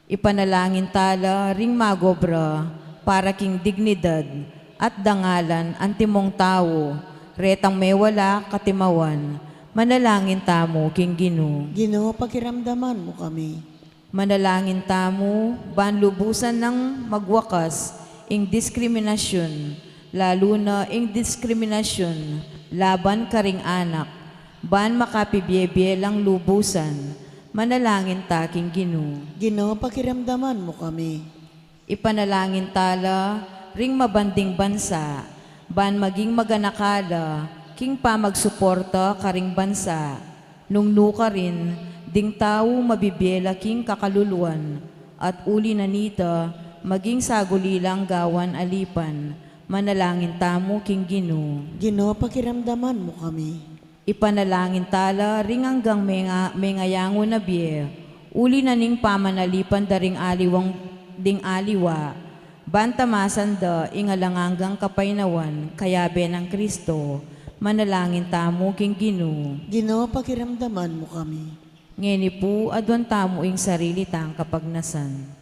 Ipanalangin tala ring magobra para king dignidad at dangalan antimong tau, retang mewala katimawan, manalangin tamu king Ginu. Ginu, pakiramdaman mu kami. Manalangin tamu, ban lubusan nang magwakas ing diskriminasyun, lalu na ing diskriminasyun laban karing anak, ban makapibie-bie lang lubusan, manalangin ta king Ginu. Ginu, pakiramdaman mu kami. Ipanalangin tala ring mabanding bansa, ban maging maganaka la king pamagsuporta karing bansa, nung nukarin ding tau mabibie la king kakaluluan, at uli na nita maging saguli lang gawan alipan, manalangin tamu king Ginu. Ginu, pakiramdaman mu kami. Ipanalangin tala ring anggang menga-, mengayangu na bie, uli na ning pamanalipan da ring aliwang, ding aliwa, ban tamasan da ing alang anggang kapaynawan, kayabe nang Kristo, manalangin tamu king Ginu. Ginu, pakiramdaman mu kami. Ngeni pu, aduan tamu ing sarili tang kapagnasan.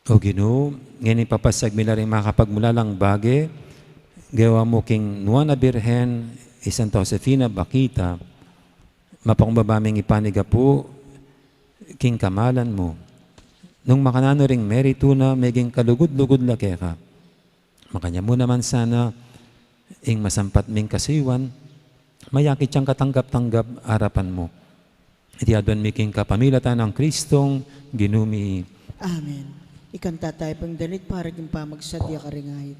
O Ginu, ngeni papasyag mi la ring makapagmulalang bage, gewa mu king Nuan a Birhen, i Santa Josefina Bakhita, mapakumbaba ming ipanigapu king kamalan mu. Nung makananu ring meritu na meging kalugud-lugud la keka, makanyan mu naman sana ing masampat ming kasuyuan, mayakit yang katanggap-tanggap arapan mu. Iti aduan mi king kapamilatan nang Kristong Ginu mi. Amen. Ikanta tayu pang danit para king pamagsadya karing ayat.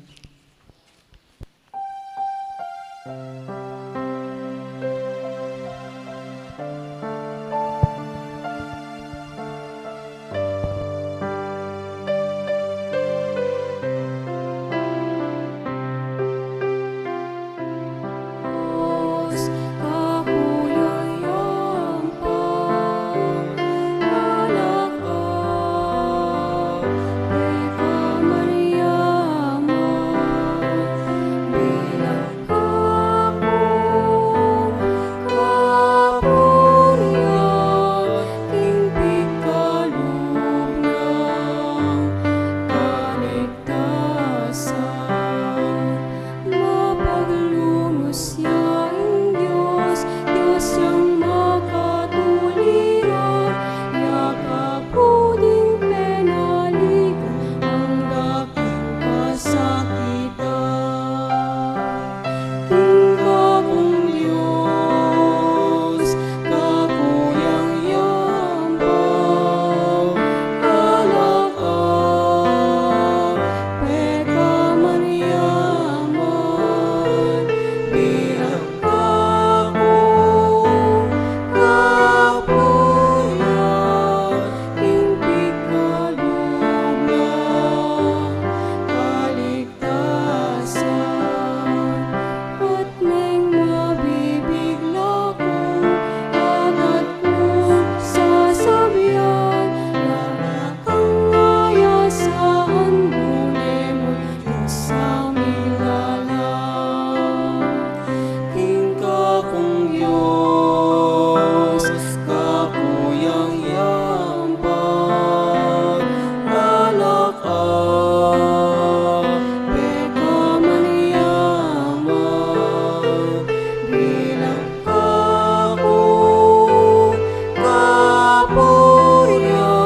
Mapaglunus ya ing Dios, Dios yang makatuliran, ya kapuding penaligan, angga king kasakitan. King kakung Dios, kaku yang yambang, ala ka pekaman yaman, bilang kaku kapuya, king pikalub na kaligtasan. At neng mabibigla ku, agad kung sasabian, Kang aya saan mu ne mu Dios a milalang. King kakung Dios, kaku yang yambang, ala ka pekaman yaman, bilang kaku kapuya,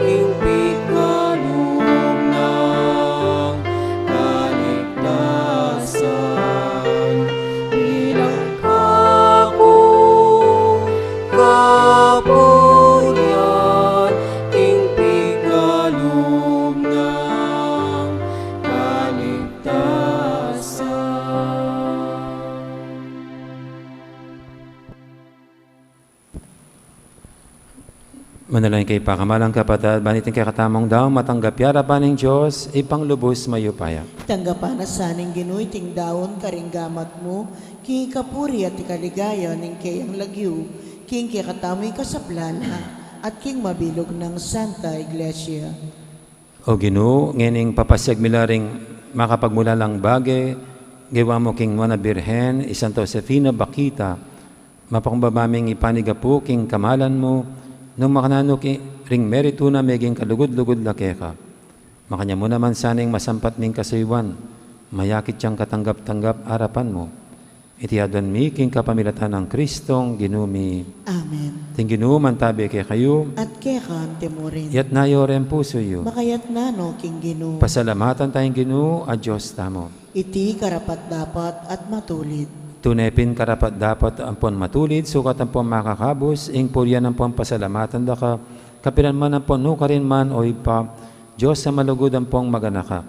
king pikalub na kaligtasan, bilang kaku kapuya, king pikalub na kaligtasan. Manalangin kayu pakamalan kung kapatad, ban iting kekatamung daun matanggap ya arapan ning Dios, Ibpang lubus mayupaya. Tanggapan na sa ning Ginu iting daun karing gamat mu, king kapurian at ikaligaya ning keyang lagyu, king kekatamung kasaplalan, at king mabilug nang Santa Iglesia. O Ginu, ngening papasiag mi la ring makapagmulalang bage gewa mu king Nuan a Birhen, i Santa Josefina Bakhita, mapakumbaba ming ipanigapu king kamalan mu, nung makananu ki-, ring meritu na meging kalugud-lugud la keka. Makanyan mu naman sana ing masampat ming kasuyuan, mayakit yang katanggap-tanggap arapan mu. Iti aduan mi king kapamilatan nang Kristong Ginu mi. Amen. Ing Ginu mantabe kekayu. At keka mu rin. Itas yu reng pusu yu. Makaitas no king Ginu. Pasalamatan taya ing Ginu a Dios tamu. Iti karapat-dapat at matulid. Tune pin karapat-dapat ampon matulid, sukat ampon makakabus, ing purian ampon pasalamatan da ka, kapilan man ampon nukarin man, o Ibpa, Dios a malugud ampon maganaka.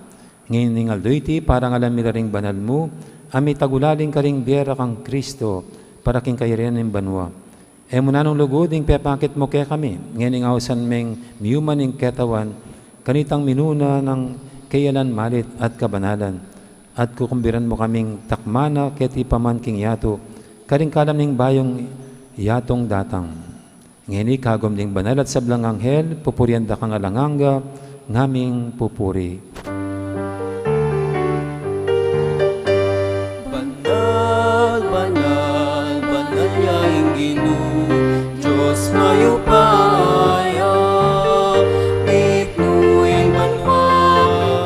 Ngening aldo iti, parangalan mi la ring banal mu, a mitagulaling karing bie ra kang Kristo, para king kayarian ning banua. E mu nanung lugud ing pepakit mu kekami, ngening ausan meng miyuman ing ketawan, kanitang minuna nang keyalan malit at kabanalan, at kukumbiran mu kaming takma na keti pa man king yatu, karing kalam ning bayung yatung datang. Ngeni kagum ding banal at sablang anghel, pupurian da kang alang angga, ngaming pupuri. Banal, banal, banal ya ing Ginu, Dios mayupaya, mitmu ing banua,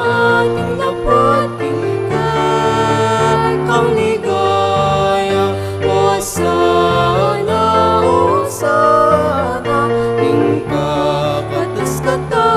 at ing dapot king kekang ligaya. Hosana, Hosana, ing kakatas-katas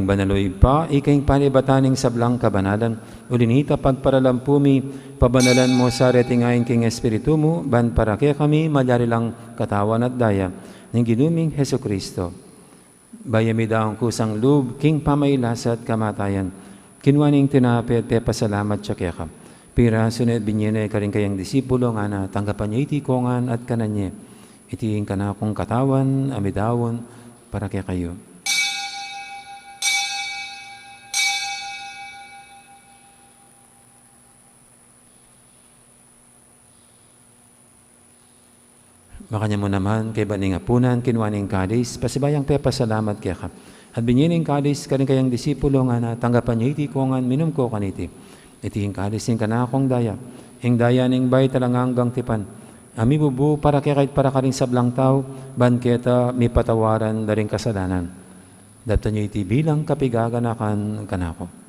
Banal o Ibpa, ika ing panibatan ning sablang kabanalan, uli na nita pagparalampu mi, pabanalan mu sa reting ain king Espiritu mu, ban para kekami malyari lang katawan at daya ning Ginu ming Jesucristo. Bayu ya midaun kusang lub king pamailas at kamatayan, kinua ne ing tinape at pepasalamat ya keka. Pirasu ne at binie ne karing kayang disipulo, ngana, tanggapan ye iti kongan at kanan ye. Iti ing kanakung katawan a midaun para kekayu. Makanyan mu naman, kaybat ning apunan, kinua ne ing kalis, pasibayu yang pepasalamat keka. At binie ne ing kalis karing kayang disipulo, ngana, tanggapan ye iti kongan, minum ko kaniti. Iti ing kalis ning kanakung daya, ing daya ning bayu at alang anggang tipan, a mibubu para kekayu at para karing sablang tau, ban keta mipatawaran da ring kasalanan. Daptan ye iti bilang kapigaganakan kanaku.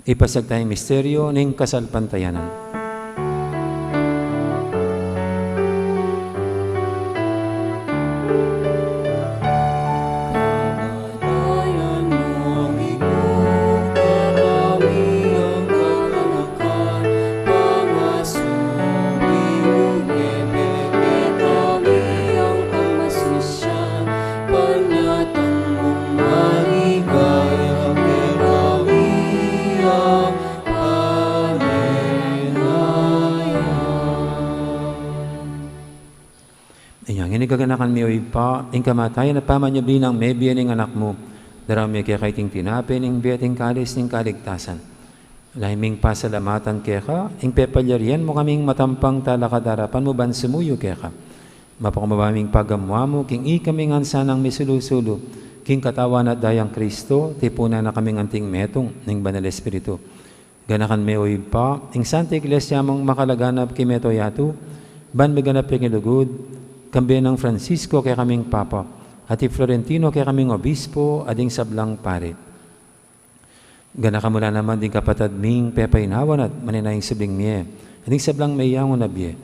Ipasiag taya ing misteryu ning kasalpantayanan. Inya ngeni gaganakan mi, o Ibpa, ing kamatayan at pamanyubli nang mebie ning Anak mu, daraun mi keka iting tinape ning bie at ing kalis ning kaligtasan. Lalam ming pasalamatan keka, ing pepalyarian mu kaming matampang talakad king arapan mu ban sumuyu keka. Mapakumbaba ming pagamu-amu king ikaming ansanang misulu-sulu king katawan at dayang Kristo, tipunan na kaming anting metung ning Banal Espiritu. Ganakan me, o Ibpa, ing Santa Iglesia mung makalaganap king mabilug a yatu, ban miganap ya king lugud, kambe nang Francisco kekaming Papa, at i Florentino kekaming Obispo, at ding sablang pari. Ganakan mu la naman ding kapatad ming pepainawan at manenaya ing subling mie, at ding sablang meyangu na bie.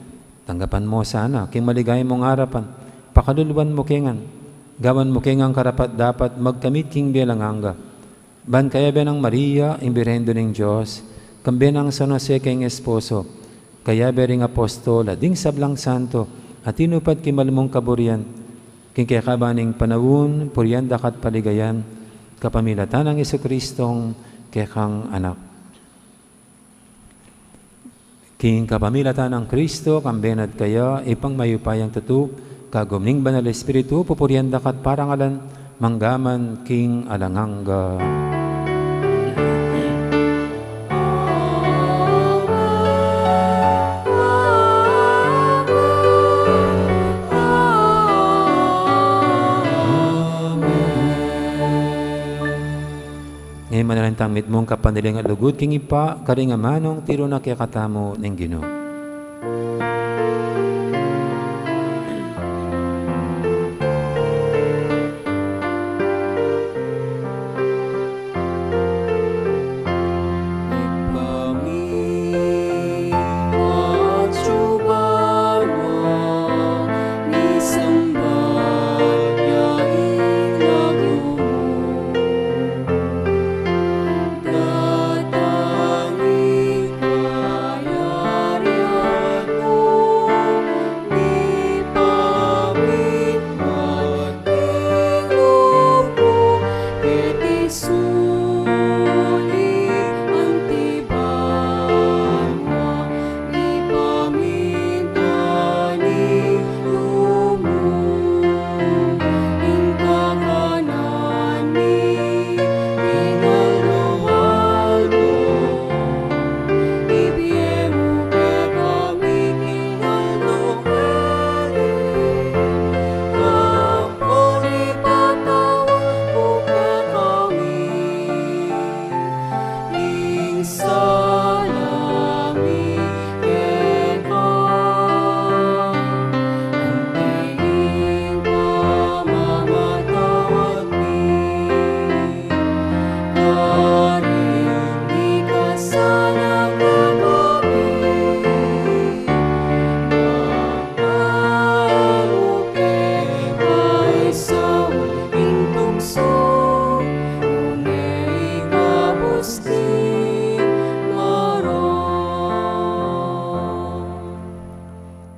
Tanggapan mu sana king maligaya mung arapan, pakaluluan mu ke ngan, gawan mu ke ngan karapat-dapat magkamit king bie alang angga. Ban kayabe nang Maria, ing Birhen Indu ning Dios, kambe nang San Jose king esposo, kayabe ring apostol, at ding sablang santo, a tinupad king mal mung kaburian, king kekaban ning panaun, purian da ka at paligayan, kapamilatan nang Jesucristong kekang Anak. King kapamilatan nang Kristo, kambe na at kaya, Ibpang mayupayang tutu, kagum ning Banal Espiritu, pupurian da ka at parangalan, mangga man king alang angga. Ngeni manalangin tang mitmung kapanaligan at lugud king Ibpa, karing amanung tiru na kekatamu ning Ginu.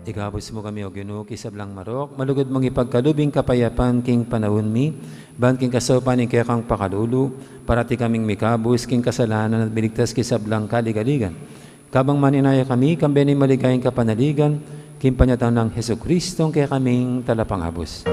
Ikabus mu kami, O Ginu, king sablang marok, malugud mung ipagkalub ing kapayapan king panaun mi, ban king kasaupan ning kekang pakalulu, parati kaming mikabus king kasalanan at miligtas king sablang kaligaligan. Kabang maninaya kami, kambe ning maligayang kapanaligan, king panyatang nang Jesucristo, ing kekaming Talapangabus.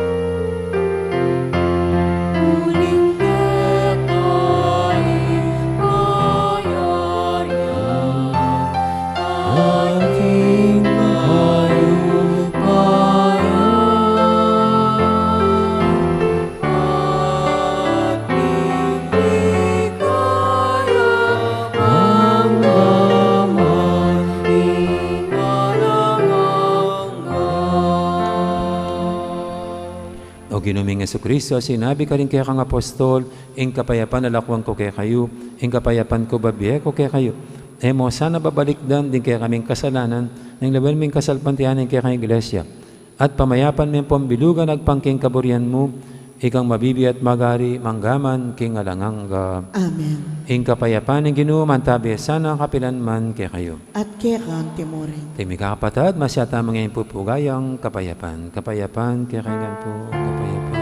O Ginu ming Jesucristo, sinabi karing kekang apostol, ing kapayapan lalakwan ku kekayu, ing kapayapan ku bibie ku kekayu. E mu sana babalikdan ding kekaming kasalanan, nune lawen mu ing kasalpantayanan ning kekang iglesia. At pamayapan me ampong bilugan agpang king kaburian mu, ikang mabibie at magari manggaman king alang angga. Amen. Ing kapayapan ning Ginu mantabi sana kapilan man kekayu. At keka mu rin. Ing mikakapatad, masyata mung ipupugay ing kapayapan. Kapayapan kekayu ngan pu, kapayapan, kapayapan.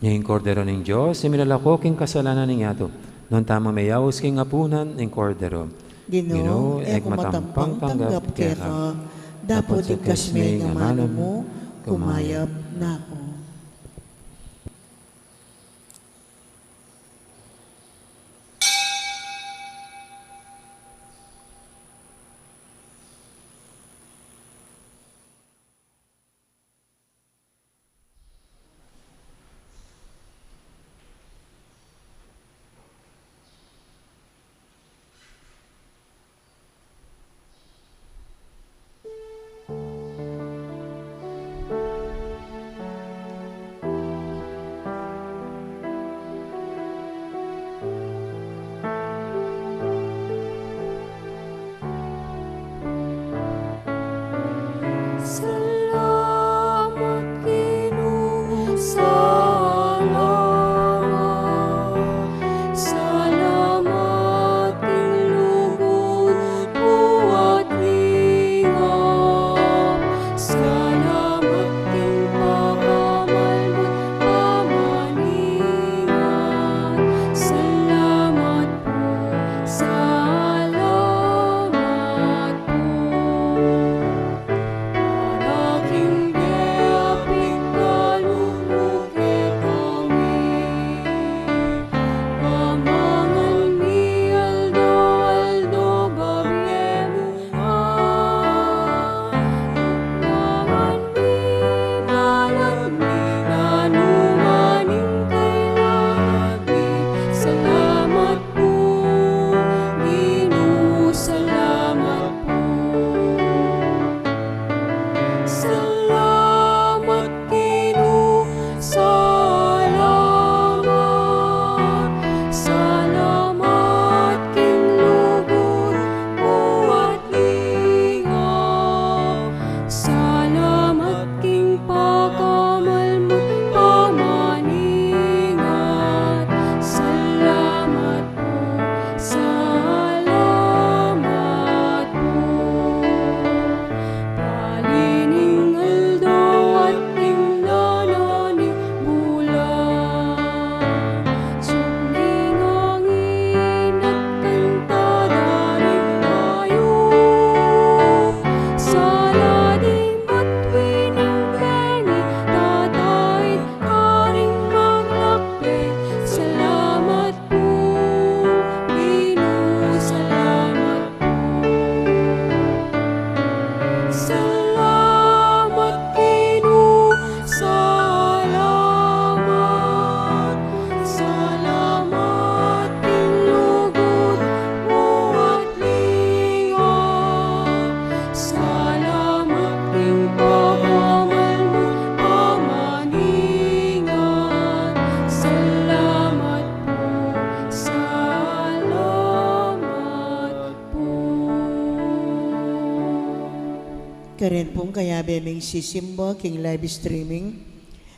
Ing Kordero ning Dios, a milalako king kasalanan ning yatu. Nune tamu meyaus king apunan ning Kordero. Ginu, e ku matampang tanggap keka, dapot igkas me ing amanu mu, kumayap na ku. Karen pung kayabe ming sisimba king live streaming,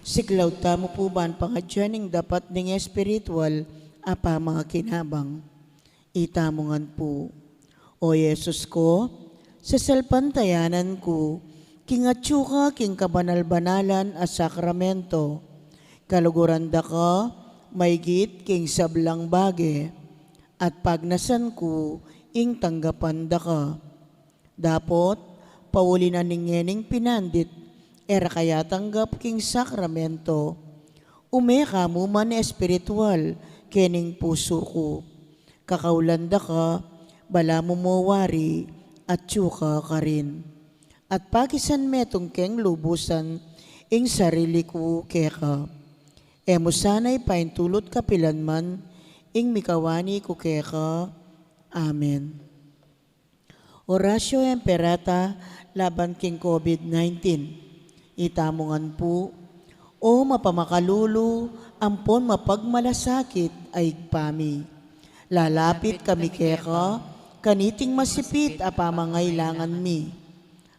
siklaud tamu pu ban pangadyan ing dapat ding espiritual a pamakinabang. Itamu ngan pu. O Jesus ko, sasalpantayanan ku, king atyu ka king kabanal-banalan a sakramento, kaluguran da ka maigit king sablang bage, at pagnasan ku ing tanggapan da ka. Dapot, pauli na ning ngening pinandit, e ra ka yatanggap king sakramento, ume ka mu man espiritual kening pusu ku. Kakaulan da ka, balamu mo wari, atyu ka karin. At pakisan metung keng lubusan ing sarili ku keka. E mu sana ipaintulut kapilan man ing mikawani ku keka. Amen. Oratio Imperata laban king COVID nineteen. Itamu ngan pu. O mapamakalulu, ampon mapagmalasakit a Ibpa mi. Lalapit kami keka, kaniting masipit a pamangailangan mi.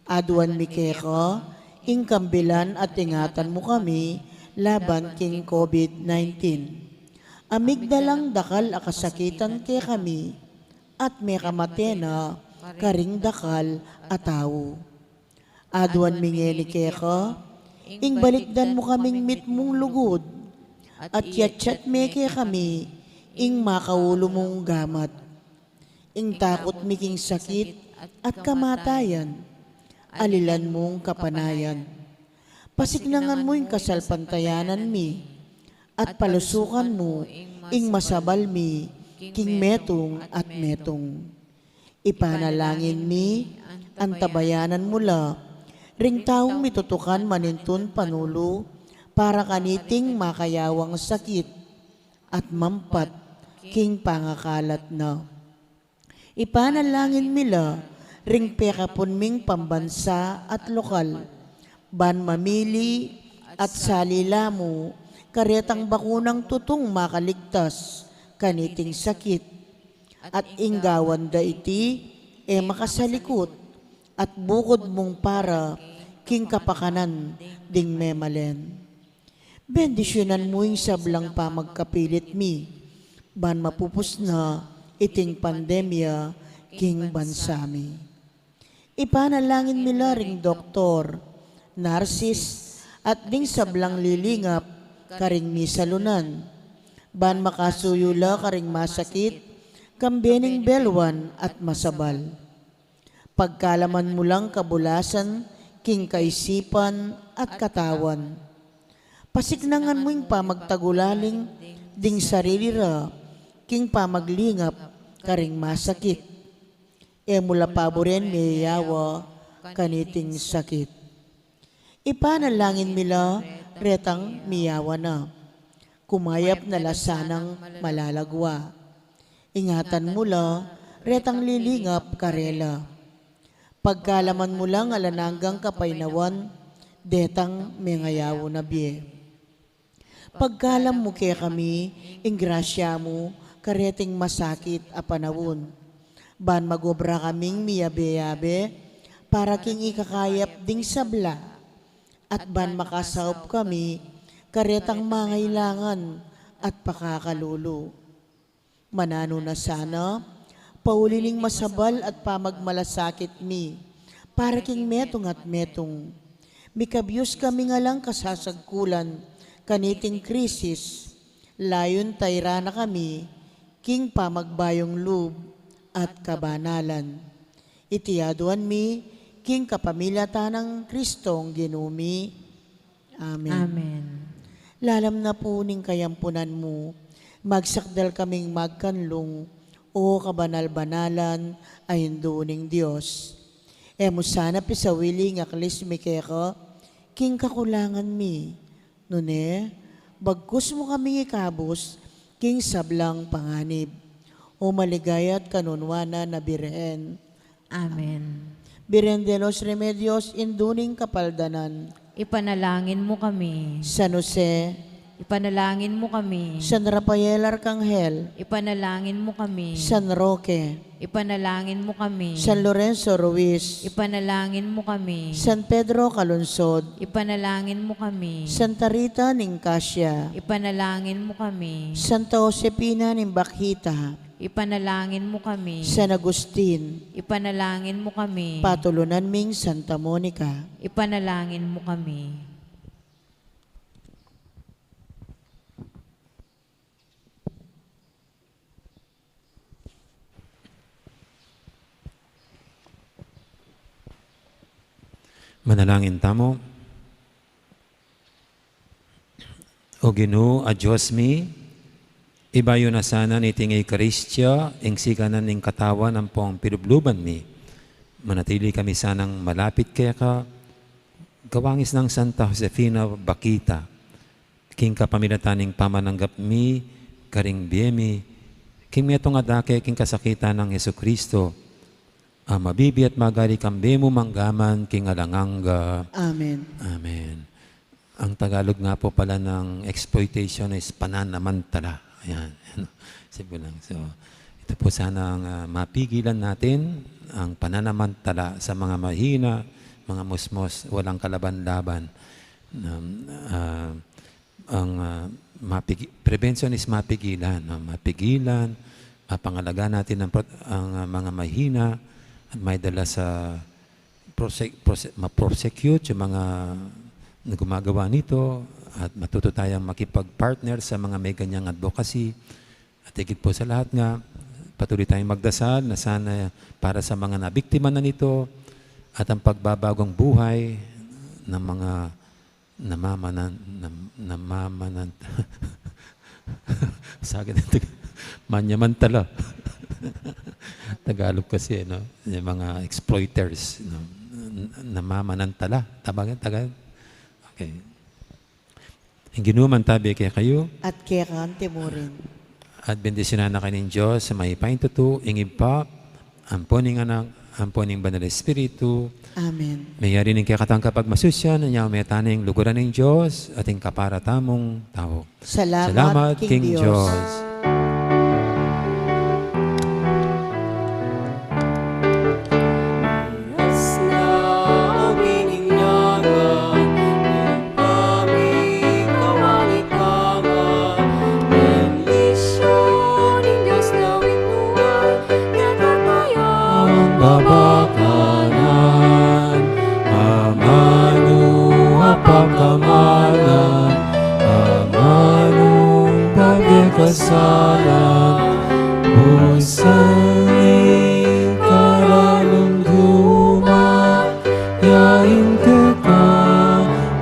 Aduan mi keka, ing kambilan at ingatan mu kami, laban king COVID nineteen. Amigdalang dakal a kasakitan kekami, at mekamate na karing dakal a tau. Aduan mi ngeni keka, ing balikdan mu kaming mitmung lugud, at yatyat me kekami, ing makaulu mung gamat. Ing takut mi king sakit at kamatayan, alilan mung kapanayan. Pasiknangan mu ing kasalpantayanan mi, at palusukan mu ing masabal mi king metung at metung. Ipanalangin mi, antabayanan mu la ring taung mitutukan manintun panulu para kaniting makayawang sakit at mampat king pangakalat na. Ipanalangin mi la ring pekapun ming pambansa at lokal, ban mamili at sali la mu karetang bakunang tutung makaligtas kaniting sakit, at ing gawan da iti e makasalikut at bukud mung para king kapakanan ding memalen. Bendisyunan mu ing sablang pamagkapilit mi, ban mapupus na iting pandemya king bansa mi. Ipanalangin mi la ring doktor, narsis, at ding sablang lilingap karing misalunan, ban makasuyu la karing masakit, kambe ning belwan at masabal. Pagkalaman mu lang kabulasan king kaisipan at katawan. Pasiknangan mu ing pamagtagulaling ding sarili ra king pamaglingap karing masakit. E mu la paburen miyawa kaniting sakit. Ipanalangin mi la retang miyawa na. Kumayap na la sanang malalagwa. Ingatan mu la retang lilingap karela. Pagkalaman mu lang alang anggang kapaynawan detang mengayawan a bie. Pagkalam mu kekami ing grasya mu kareting masakit a panaun, ban magobra kaming miyabe-yabe para king ikakayap ding sabla, at ban makasaup kami karetang mangailangan at pakakalulu. Mananu na sana, pauli ning masabal at pamagmalasakit mi, para king metung at metung. Mikabyus kami ngan lang kasasagkulan kaniting krisis, layun tayra na kami king pamagbayung lub at kabanalan. Iti aduan mi king kapamilatan nang Kristong Ginu mi. Amen. Amen. Lalam na pu ning kayampunan mu, magsakdal kaming magkanlung, O kabanal-banalan a Indu ning Dios. E mu sana pisawili ing aklis mi keka king kakulangan mi, nune bagkus mu kaming ikabus king sablang panganib. O maligaya at kanunuanan a Birhen. Amen. Birhen de los Remedios, Indu ning Kapaldanan. Ipanalangin mu kami. San Jose, Ipanalangin mu kami. San Rafael Arkanghel. Ipanalangin mu kami. San Roque. Ipanalangin mu kami. San Lorenzo Ruiz. Ipanalangin mu kami. San Pedro Calungsod. Ipanalangin mu kami. Santa Rita ning Casia. Ipanalangin mu kami. Santa Josefina ning Bakhita. Ipanalangin mu kami. San Agustin. Ipanalangin mu kami. Patulunan ming Santa Monica. Ipanalangin mu kami. Manalangin tamu. O Ginu, a Dios mi, ibayu na sana niting Eukaristia ing siganan ning katawan ampong pilubluban mi. Manatili kami sanang malapit keka, gawangis nang Santa Josefina Bakhita, king kapamilatan ning pamananggap mi karing bie mi, king metung a dake king kasakitan nang Jesucristo, a mabibie at magali kang bie mu manggaman king alang angga. Amen. Amen. Ang Tagalog nga po pala ng exploitation is pananamantala. Ayan. Simple lang. So, ito po sana ang, ah, mapigilan natin, ang pananamantala sa mga mahina, mga musmos, walang kalaban-laban. Um, ah, ang, ah, mapigi-, prevention is mapigilan, no? Mapigilan, mapangalaga natin ang pro-, ang, ah, mga mahina at may dala sa prose-, prose-, ma-prosecute yung mga gumagawa nito at matuto tayong makipag-partner sa mga may ganyang advocacy. At higit po sa lahat nga, patuloy tayong magdasal na sana para sa mga nabiktima na nito at ang pagbabagong buhay ng mga namamanan-, nam-, namamanan-, sakit ang Tag-, manyamantala. Tagalog kasi, no? Yung mga exploiters, no? N-, namamanantala. Tama ba? Tagalog? Okay. Ing Ginu mantabi kekayu. At keka naman murin. At bendisyunan na kayu ning Dios a mayupaya king tutu, ing Ibpa, ampo ning Anak, ampo ning Banal Espiritu. Amen. Meyari ning kekatang kapagmasusyan, nya meta ning luguran ning Dios, at ing kapara tamung tau. Salamat king Dios. Babakanan, amanu apakamalan, amanu pagkakasalan, busan ing karalum-duman, yain keka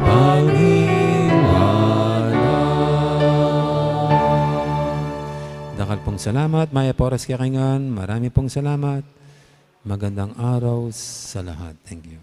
paniwala. Dakal pung salamat, mayap a oras kekayu ngan, marami pung salamat. Magandang araw sa lahat. Thank you.